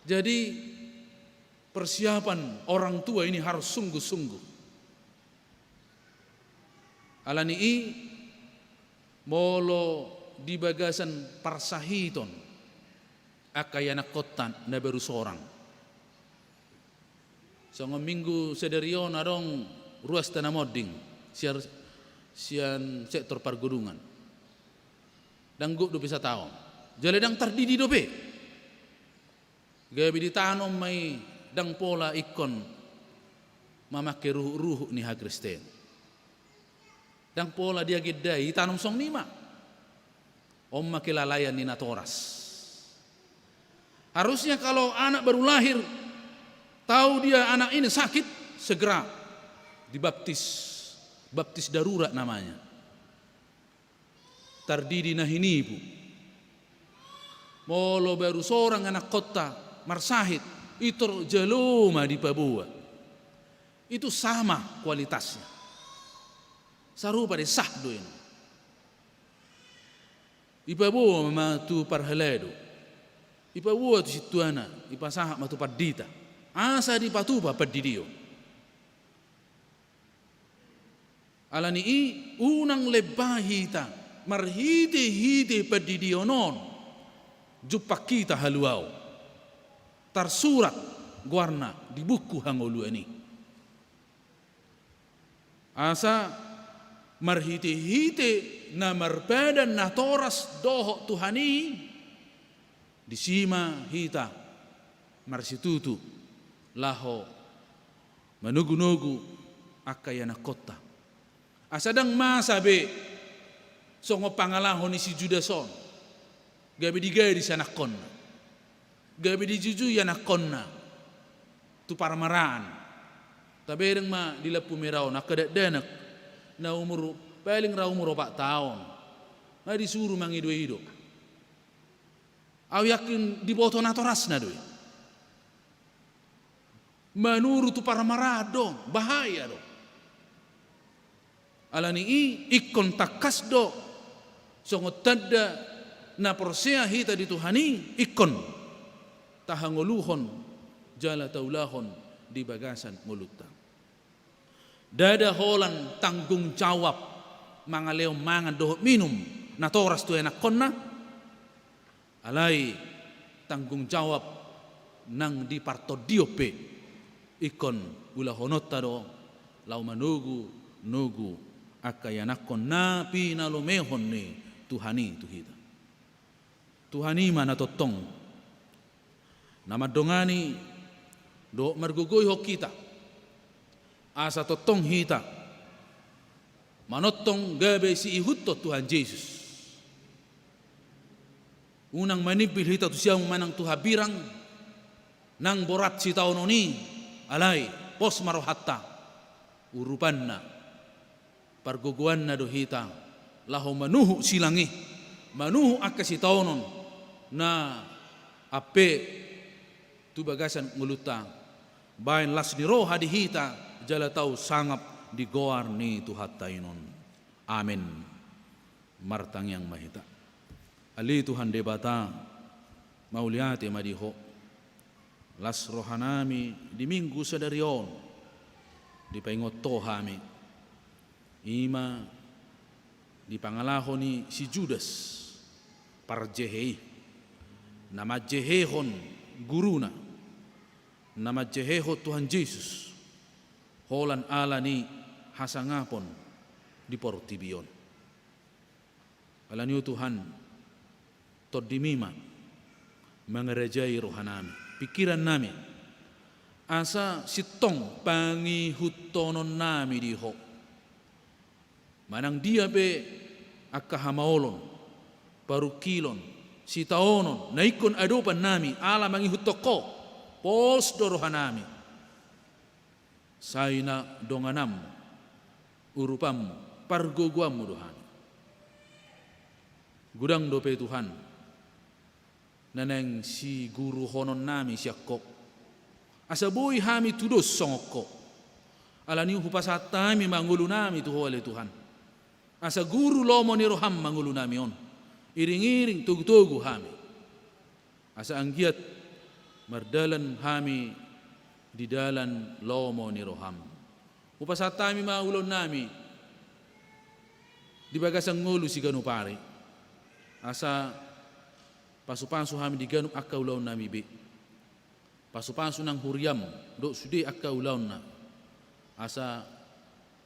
Jadi, persiapan orang tua ini harus sungguh-sungguh. Alani i, molo di bagasan parsahiton angka ianakkonta na baru sorang. Songon minggu sadari on adong ruasta na monding sian, sian sektor Pargodungan. Ndang gok dope sataon. Jala ndang tardidi dope. Gabe ditanom ma i, ndang pola ingkon mamangke ruhut-ruhut ni hakristenon. Ndang pola diagendai, ditanom songon i ma. On ma kelalaian ni natoras. Harusnya kalau anak baru lahir, tahu dia anak ini sakit, segera dibaptis. Baptis darurat namanya. Tardidi na hinipu. Molo baru sorang anakkonta marsahit, pintor jalo ma dipaboa. Itu sama kualitasnya. Sarupa do i, sah do i. Dipaboa ma tu parhalado. Dipaboa tu sintuana, dipasahat ma tu pandita. Asa dipatupa pandidion. Alani i unang lemba hita marhite-hite pandidion on jumpang hita haluaon. Tarsurat goarna di buku hangoluan i. Asa marhite-hite na marpadan natoras dohot Tuhan i, disi ma hita marsitutu laho manogu-nogu angka ianakkonta. Asa ndang masa be songon pangalaho ni si Judas on, gabe digadis anakkonna, gabe dijujui anakkonna tu parmaraan. Tabereng ma di lampu merah on angka dakdanak na umur, paling ra umur opat taon, nga disuru mangido-ido. Au yakin diboto natorasna do i. Manuru tu parmaraan do, bahaya do. Alani i ingkon tangkas do songon tanda na porsea hita di Tuhan i, ingkon tahangoluhon jala taulahon di bagasan ngolunta. Ndada holan tanggung jawab mangalehon mangan dohot minum natoras tu ianakkonna, alai tanggung jawab nang di partondion pe ingkon ulahononta do laho manogu-nogu angka ianakkon na pinalomehon ni Tuhan i tu hita. Tuhan i ma na tongtong na mandongani dohot margogoihon hita, asa tongtong hita manongtong gabe siihuthon Tuhan Jesus. Unang manimbil hita tu siamun manang tu hambirang, nang borat sitaonon i, alai pos ma rohanta, urupanna, pargogoanna do hita laho manuhuk silang i, manuhuk angka sitaonon na ampe tu bagasan ngolunta, baen las ni roha di hita, jala tau sangap di goar ni Tuhanta i on. Amen. Martangiang ma hita. Ale Tuhan Debata, mauliate ma di Ho. Las rohanami di Minggu sadari on, dipaingot Ho hami. I ma di pangalaho ni si Judas parjehe i, na manjehehon Guruna, na manjehehon Tuhan Jesus, holan ala ni hasangapon di portibi on. Alani i Tuhan, TondiMi ma mangarajai rohanami, pingkirannami, asa sintong pangihuthononnami di Ho. Manang dia pe angka hamaolon, parungkilon, sitaonon na ingkon adopannami ala mangihuthon Ho, pos do rohanami. Sai na dongananmu, urupanmu, pargogoanmu do hami. Godang dope Tuhan na naeng siguruhononnami sian Ho, asa boi hami tudos songon Ho. Alani i hupasahat hami ma ngolunami tu Ho ale Tuhan, asa guru lomo ni roham ma ngolunami on, iring-iring togu-togu hami, asa anggiat mardalan hami di dalan lomo ni roham. Hupasahat hami ma ulaonnami di bagasan ngolu siganup ari, asa pasu-pasu hami di ganup angka ulaonnami be. Pasu-pasu nang huriam dohot sude angka ulaonna, asa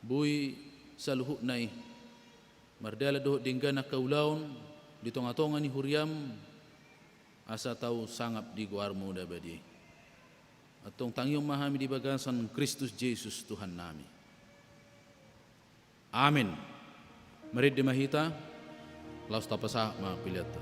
boi saluhutna i mardalan dohot denggan angka ulaon di tonga-tonga ni huriam, asa tau sangap di goarmu na badia i. Antong tangihon ma hami di bagasan Kristus Jesus Tuhannami. Amen. Marende ma hita, laos tapasahat ma peleanta.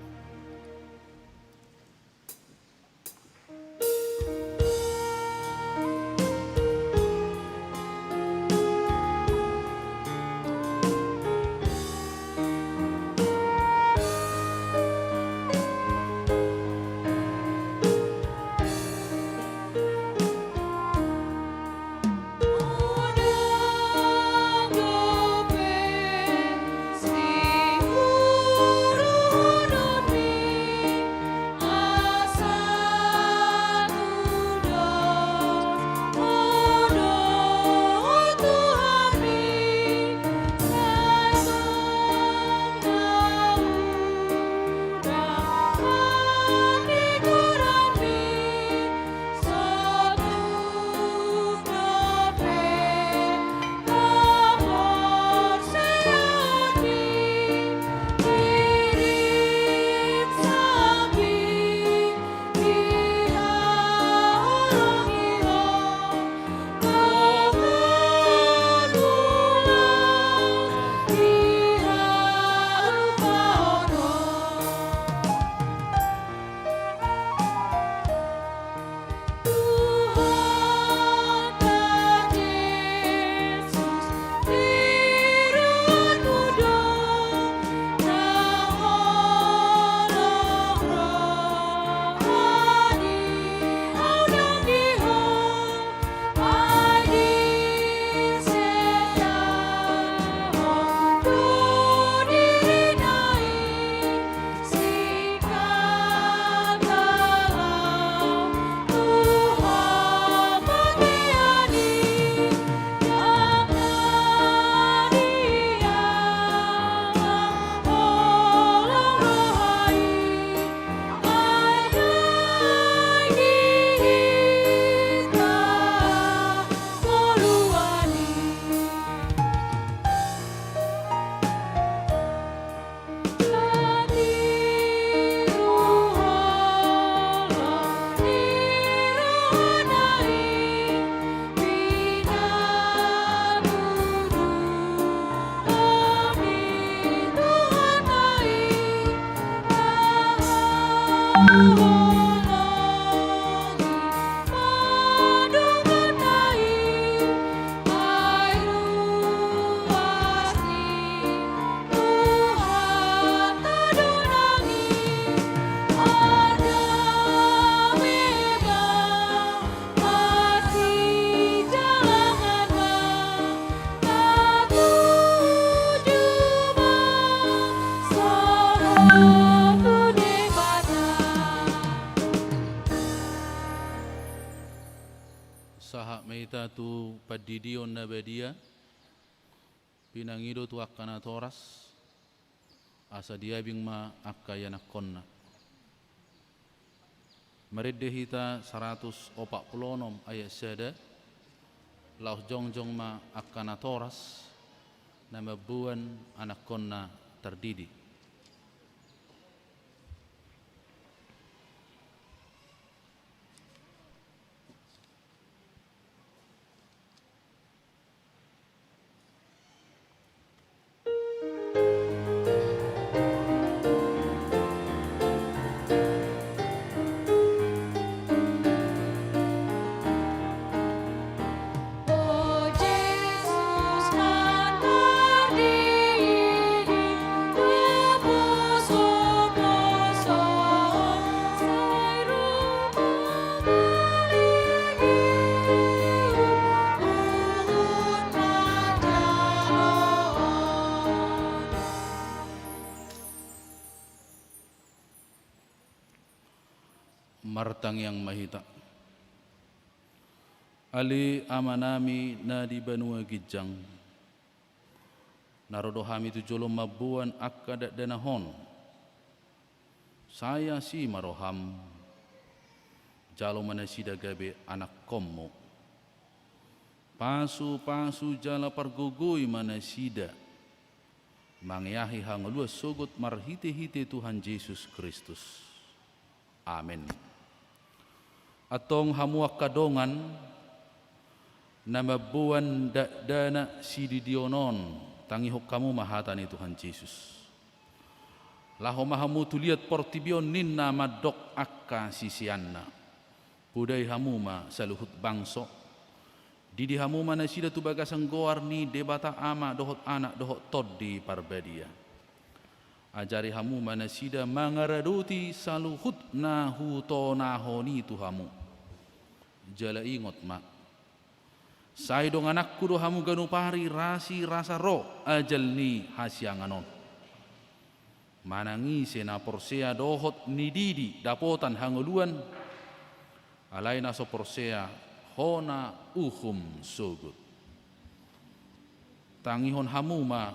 Sahat ma hita tu pandidion na badia, pinangido tu angka natoras, asa diabing ma angka ianakhonna. Marende hita saratus opat pulu onom ayat sada, laos jongjong ma angka natoras na mamboan anakhonna tardidi. Martangiang ma hita. Ale Amanami na di banua ginjang, na ro do hami tu jolom mamboan angka dakdanak on. Sai asi ma roham, jalo ma nasida gabe anakkonmu. Pasupasu jala pargogoi ma nasida mangeahi hangoluan sogot marhitehite Tuhan Jesus Kristus. Amen. Antong hamu angka dongan na mamboan dakdanak sididion on, tangihon hamu ma hata ni Tuhan Jesus. Laho ma hamu tu liat portibi on ninna mandok angka siseanna. Podai hamu ma saluhut bangso. Didi hamu ma nasida tu bagasan goar ni Debata Ama dohot Anak dohot Tondi Parbadia. Ajari hamu ma nasida mangaradoti saluhut na hutonahon i tu hamu. Jala ingot ma, sai dongananku do hamu ganup ari rasirasa ro ajal ni hasiangan on. Manang ise na porsea dohot nididi dapotan hangoluan, alai na so porsea hona uhum sogot. Tangihon hamu ma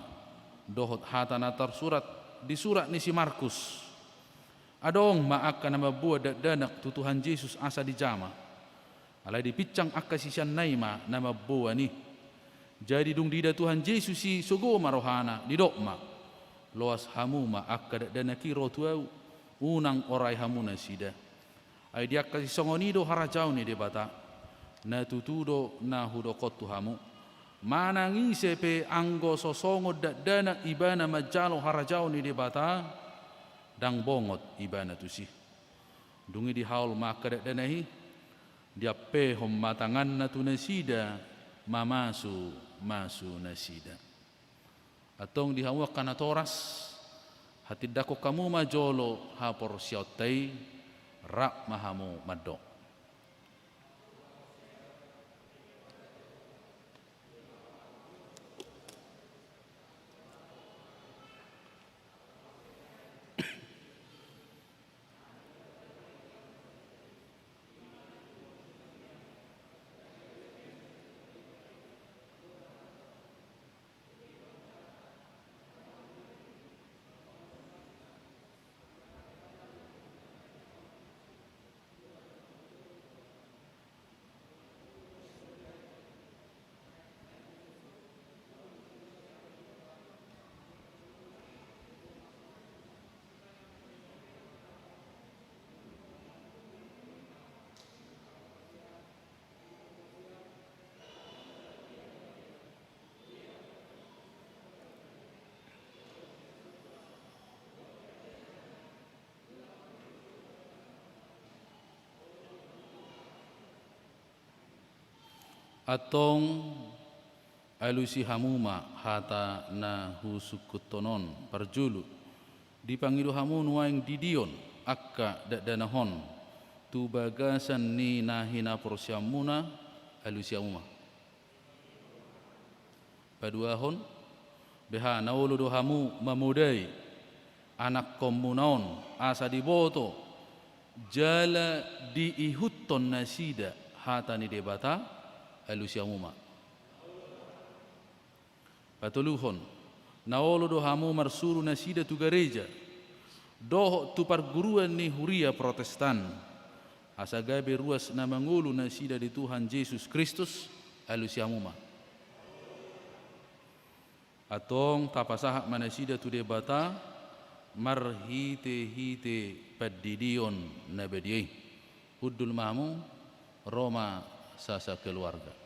dohot hata na tarsurat di surat ni si Markus. Adong ma angka na mamboan dakdanak tu Tuhan Jesus asa dijama. Alai dipinsang angka siseanna i ma na mamboan i. Jadi dung diida Tuhan Jesus i sogo ma rohana, didok ma, loas hamu ma angka dakdanak i ro tu ahu, unang orai hamu nasida. Ai di angka sisongon i do harajaon ni Debata. Na tutu do na hudok on tu hamu, manang ise pe anggo so songon dakdanak ibana manjalo harajaon ni Debata, ndang bongot ibana tusi. Dung i dihaol ma angka dakdanak i, diampehon ma tanganna tu nasida, mamasumasu nasida. Antong di hamu angka natoras, hatindangkon hamu ma jolo haporseaonta i, rap ma hamu mandok. Antong alusi hamu ma hata na husungkunhon on. Parjolo, dipangido hamu nuaeng didion angka dakdanak on tu bagasan ni na hinaporseaonmuna, alusi hamu ma. Paduahon, beha na olo do hamu mamodai anakkonmuna on asa diboto jala diihuthon nasida hata ni Debata? Alusi hamu ma. Patoluhon, na olo do hamu marsuru nasida tu gareja dohot tu parguruan ni huria Protestan, asa gabe ruas na mangolu nasida di Tuhan Jesus Kristus. Alusi hamu ma. Antong tapasahat ma nasida tu Debata marhitehite pandidion na badia i. Hundul ma hamu, ro ma sasakeluarga.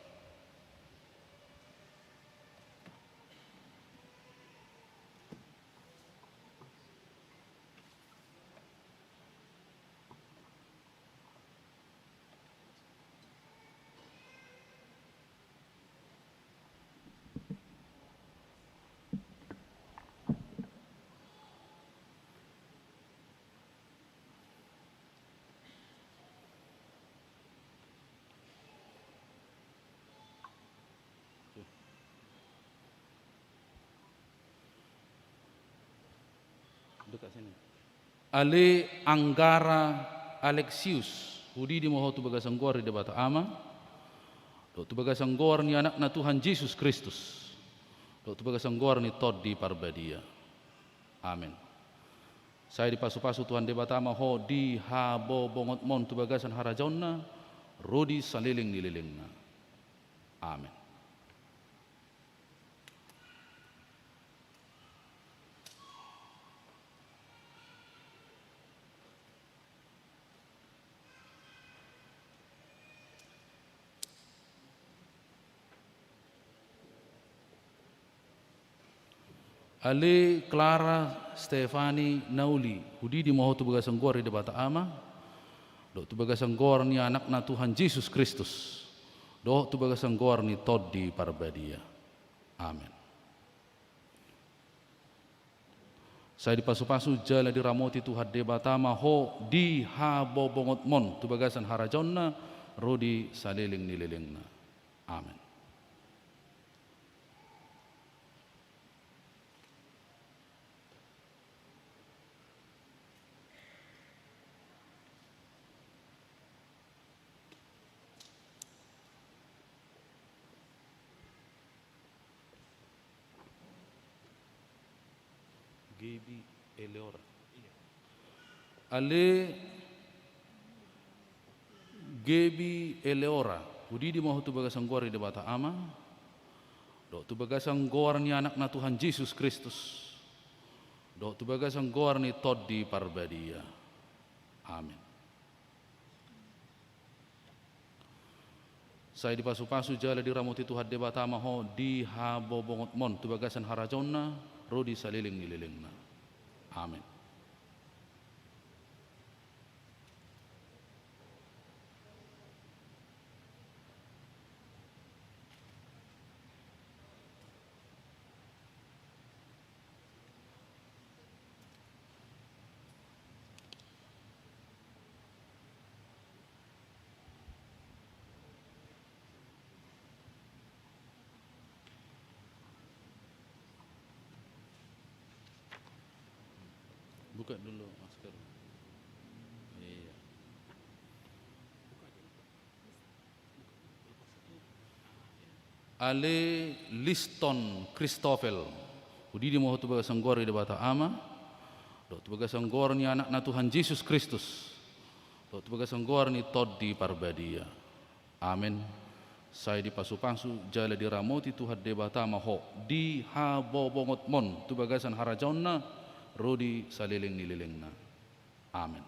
Ale Anggara Alexius, hudidi ma ho tu bagasan goar ni Debata Ama, dohot tu bagasan goar ni Anakna Tuhan Jesus Kristus, dohot tu bagasan goar ni Tondi Parbadia. Amen. Sai dipasupasu Tuhan Debata ma ho di habobongotmon tu bagasan harajaonna, ro di saleleng ni lelengna. Amen. Ale Clara Stefani Nauli, hudidi ma ho tu bagasan goar ni Debata Ama, dohot tu bagasan goar ni Anakna Tuhan Jesus Kristus, dohot tu bagasan goar ni Tondi Parbadia. Amen. Sai dipasupasu jala diramoti Tuhan Debata ma ho di habobongotmon tu bagasan harajaonna, ro di saleleng ni lelengna. Amen. Gebi Eleora. Ale Gebi Eleora, hudidi ma ho tu bagasan goar ni Debata Ama, dohot tu bagasan goar ni Anakna Tuhan Jesus Kristus, dohot tu bagasan goar ni Tondi Parbadia. Amen. Sai dipasupasu jala diramoti Tuhan Debata ma ho di habobongotmon tu bagasan harajaonna, ro di saleleng ni lelengna. Amen. Buka dulu masker. Iya. Ale Liston Christoffel, hudidi ma ho tu bagasan goar ni Debata Ama, dohot tu bagasan goar ni Anakna Tuhan Jesus Kristus, dohot tu bagasan goar ni Tondi Parbadia. Amen. Sai dipasupasu jala diramoti Tuhan Debata ma ho di habobongotmon tu bagasan harajaonna, ro di saleleng ni lelengna. Amen.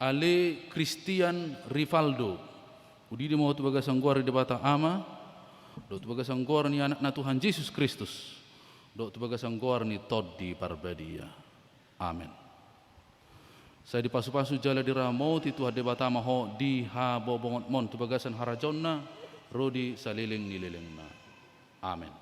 Ale Christian Rivaldo, hudidi ma ho tu bagasan goar ni Debata Ama, dohot tu bagasan goar ni Anakna Tuhan Jesus Kristus, dohot tu bagasan goar ni Tondi Parbadia. Amen. Sai dipasupasu jala diramoti Tuhan Debata ma ho di habobongotmon tu bagasan harajaonna, ro di saleleng ni lelengna. Amen.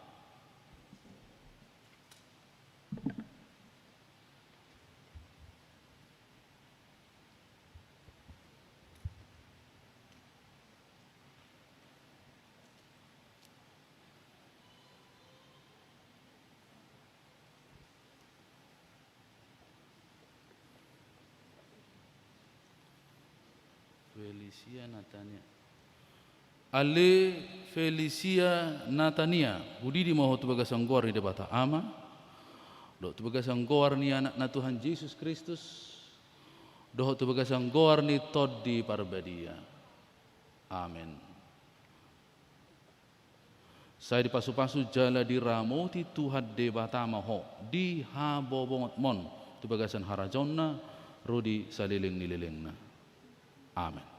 Felicia Natania. Ale Felicia Natania, hudidi ma ho tu bagasan goar ni Debata Ama, dohot tu bagasan goar ni Anakna Tuhan Jesus Kristus, dohot tu bagasan goar ni Tondi Parbadia. Amen. Sai dipasupasu jala diramoti Tuhan Debata ma ho di habobongonmon tu bagasan harajaonna ro di saleleng ni lelengna. Amen.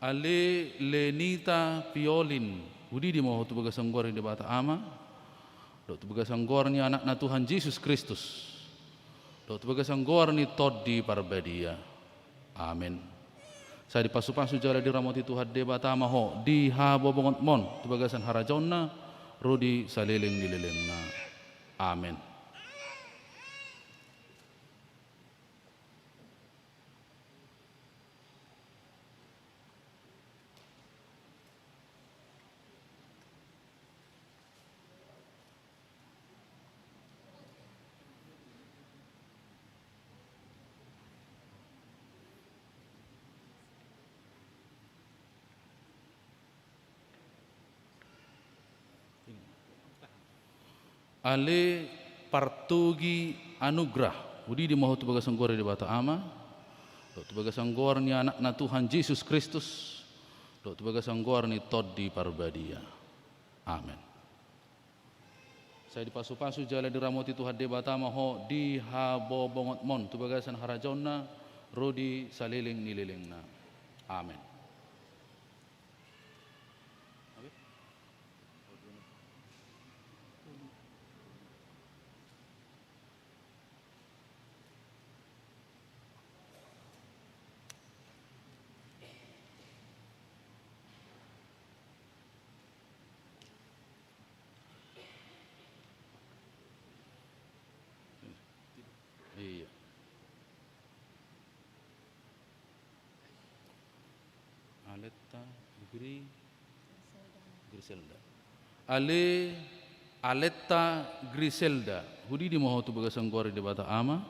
Ale Lenita Piolin, hudidi ma ho tu bagasan goar ni Debata Ama, dohot tu bagasan goar ni Anakna Tuhan Jesus Kristus, dohot tu bagasan goar ni Tondi Parbadia. Amen. Sai dipasupasu jala diramoti Tuhan Debata ma ho di habobongonmon tu bagasan harajaonna ro di saleleng ni lelengna. Amen. Ale Partogi Anugrah, hudidi ma ho tu bagasan goar ni Debata Ama, dohot tu bagasan goar ni Anakna Tuhan Jesus Kristus, dohot tu bagasan goar ni Tondi Parbadia. Amen. Sai dipasupasu jala diramoti Tuhan Debata ma ho di habobongonmon tu bagasan harajaonna ro di saleleng ni lelengna. Amen. Iya. Aletta Gri-, Griselda. Ale Aletta Griselda, hudidi ma ho tu bagasan goar ni Debata Ama,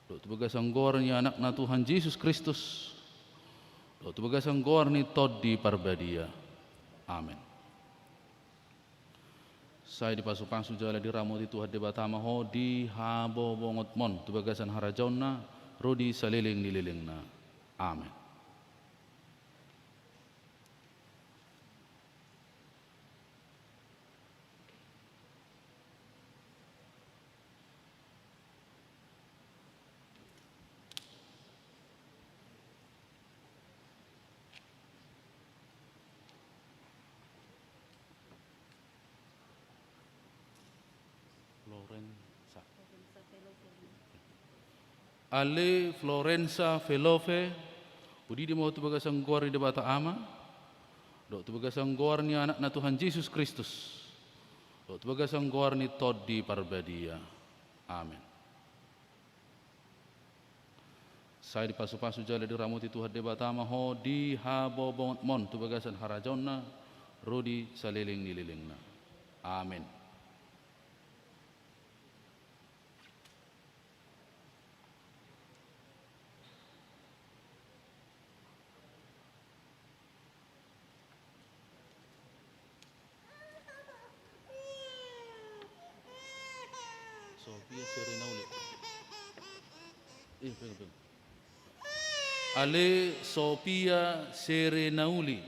dohot tu bagasan goar ni Anakna Tuhan Jesus Kristus, dohot tu bagasan goar ni Tondi Parbadia. Amen. Sai dipasupasu jala diramoti Tuhan Debata ma ho di habobongonmon tu bagasan harajaonna ro di saleleng ni lelengna. Amen. Florensa. Ale Florensa Felofe, hudidi ma ho tu bagasan goar ni Debata Ama, dohot tu bagasan goar ni Anakna Tuhan Jesus Kristus, dohot tu bagasan goar ni Tondi Parbadia. Amen. Sai dipasupasu jala diramoti Tuhan Debata ma ho di habobongonmon tu bagasan harajaonna ro di saleleng ni lelengna. Amen. Sofia Serenauli. Eh, pegang, pegang. Ale Sofia Serenauli,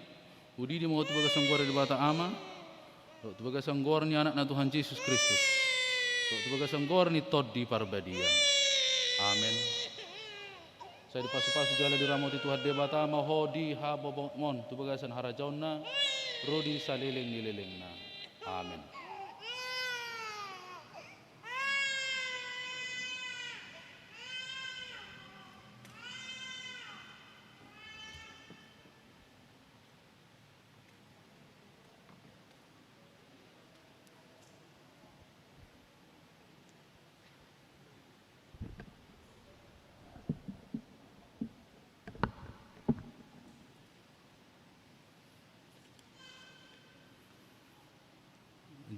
hudidi ma ho tu bagasan goar ni Debata Ama, dohot tu bagasan goar ni Anakna Tuhan Jesus Kristus, dohot tu bagasan goar ni Tondi Parbadia. Amen. Sai dipasupasu jala diramoti Tuhan Debata ma ho di habobongonmon tu bagasan harajaonna ro di saleleng ni lelengna. Amen.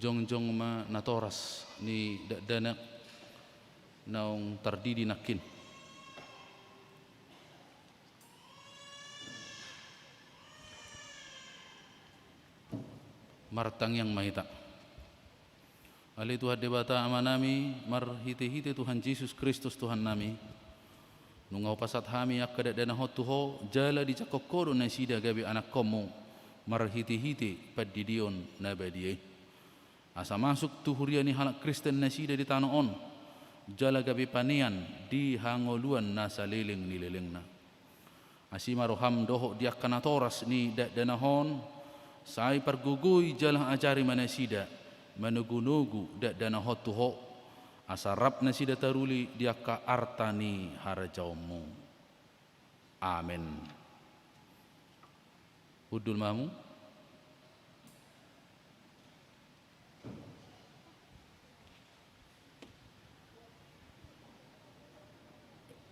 Jongjong ma natoras ni dakdanak naung tardidi nangkin. Martangiang ma hita. Ale Tuhan Debata Amanami, marhitehite Tuhan Jesus Kristus Tuhannami, nunga hupasahat hami angka dakdanak on tu Ho, jala dijangkon Ho do nasida gabe anakkonMu, marhitehite pandidion na badia i. Asa masuk tu huria ni halak Kristen nasida di tano on, jala gabe panean di hangoluan na saleleng ni lelengna. Asi ma rohaM dohot di angka natoras ni dakdanak on, sai pargogoi jala ajari ma nasida, manogunogu dakdanak on tu Ho, asa rap nasida taruli di angka arta ni harajaonMu. Amen. Hundul ma hamu.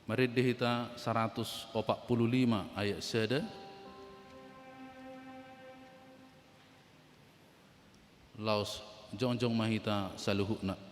Marende hita saratus opat pulu lima ayat sada. Laos jongjong ma hita saluhutna.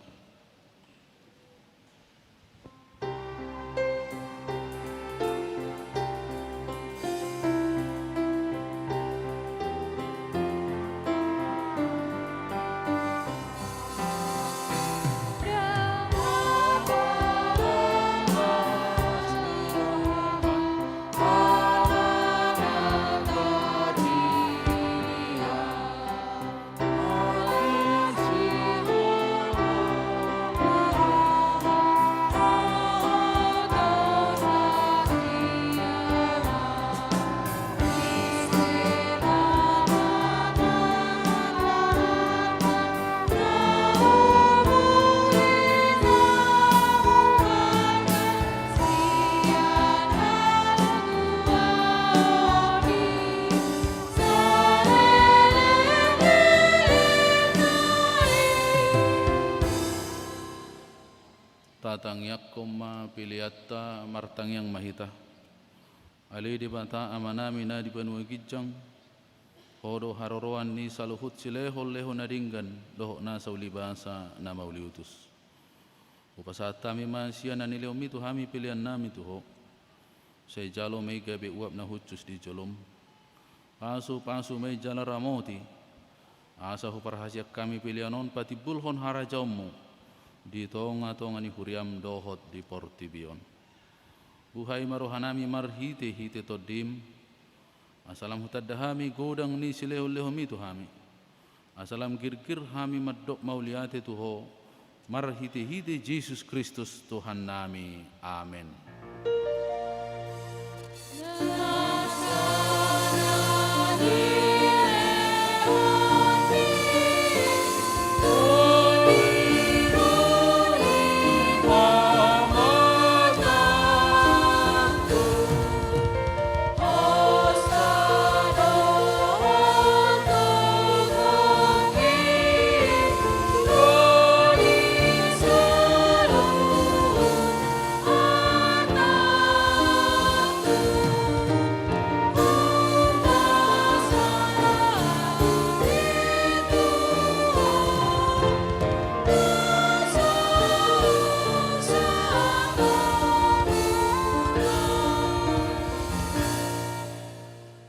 Tatangiangkon ma peleanta, martangiang ma hita. Ale Debata Amanami na di banua ginjang, Ho do haroroan ni saluhut silehonlehon na denggan dohot nasa ulibasa na mauliutus. Hupasahat hami ma sian na nilehonMi tu hami peleannami tu Ho. Sai jalo ma i gabe uap na hushus di joloM. Pasupasu ma i jala ramoti, asa huparhaseang hami pelean on patimbulhon harajaonMu di tongatonga ni huriaM dohot di portibi on. Buhai ma rohanami marhitehite TondiM, asa lam hutanda hami godang ni silehonlehonMi tu hami. Asa lam girgir hami mandok mauliate tu Ho, marhitehite Jesus Kristus Tuhannami. Amen.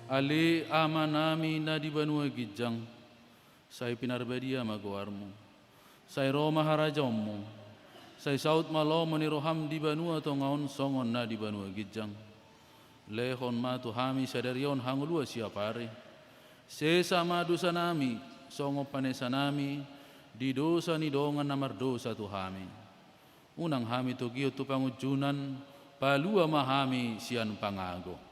Ale Amanami na di banua ginjang, sai pinarbadia ma goarMu. Sai ro ma harajaonMu. Sai saut ma lomo ni rohaM di banua tonga on songon na di banua ginjang. Lehon ma tu hami sadari on hangoluan siapari. Sesa ma dosanami, songon panesanami di dosa ni dongan na mardosa tu hami. Unang hami togihon tu pangunjunan, palua ma hami sian pangago.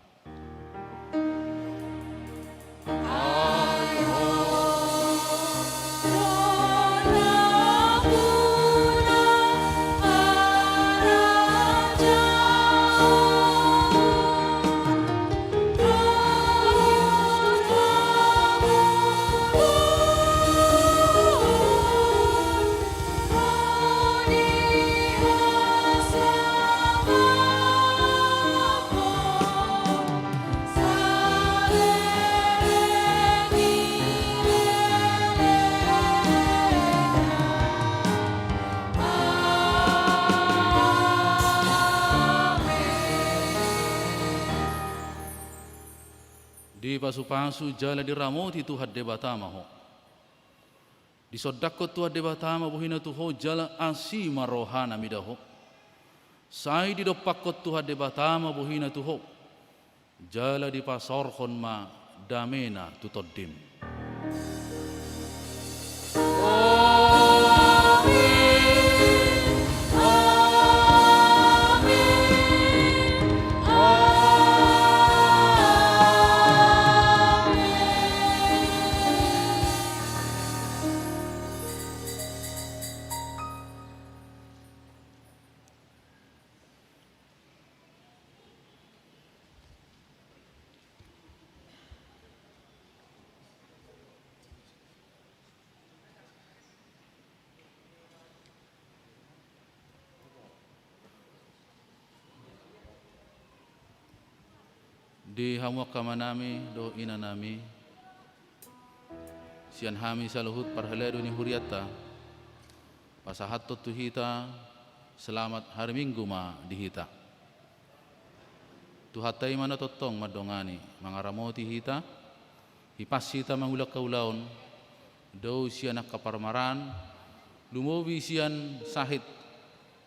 Dipasupasu jala diramoti Tuhan Debata ma ho. Disondangkon Tuhan Debata ma bohina tu ho jala asi ma rohana mida ho. Sai didompakkon Tuhan Debata ma bohina tu ho. Jala dipasaorhon ma damena tu tondim. Di hamu angka amanami dohot inanami, sian hami saluhut parhalado ni hurianta, pasahathon tu hita selamat hari Minggu ma di hita. Tuhanta i ma na tongtong mandongani, mangaramoti hita, hipas hita mangulahon ulaon, dao sian angka parmaraan, lumobi sian sahit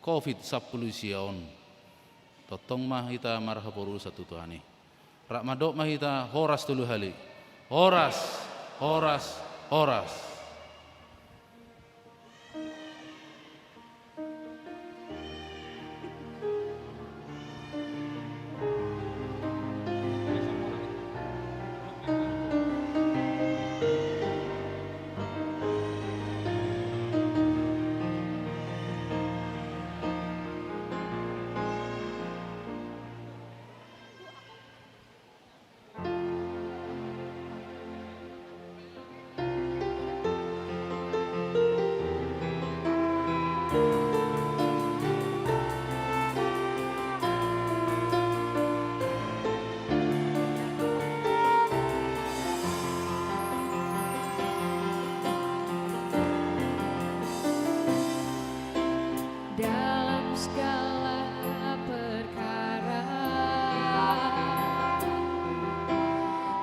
covid sampulu sia on. Tongtong ma hita marhaporusan tu Tuhan i. Rap mandok ma hita horas tolu hali. Horas, horas, horas. Dalam segala perkara,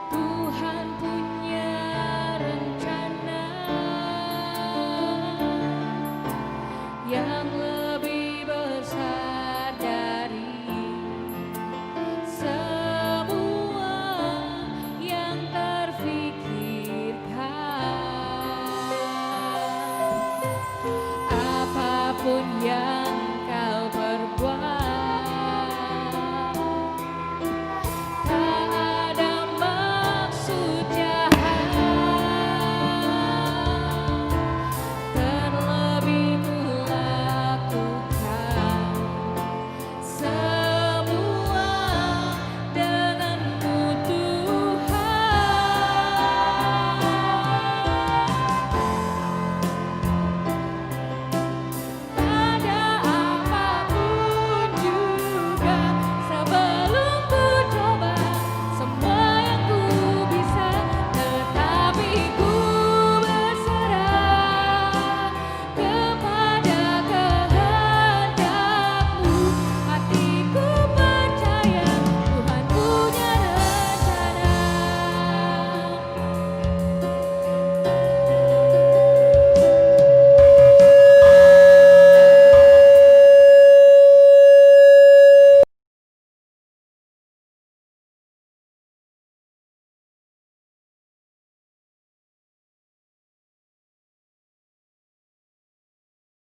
Tuhan punya rencana yang lebih besar dari semua yang terfikirkan. Apapun yang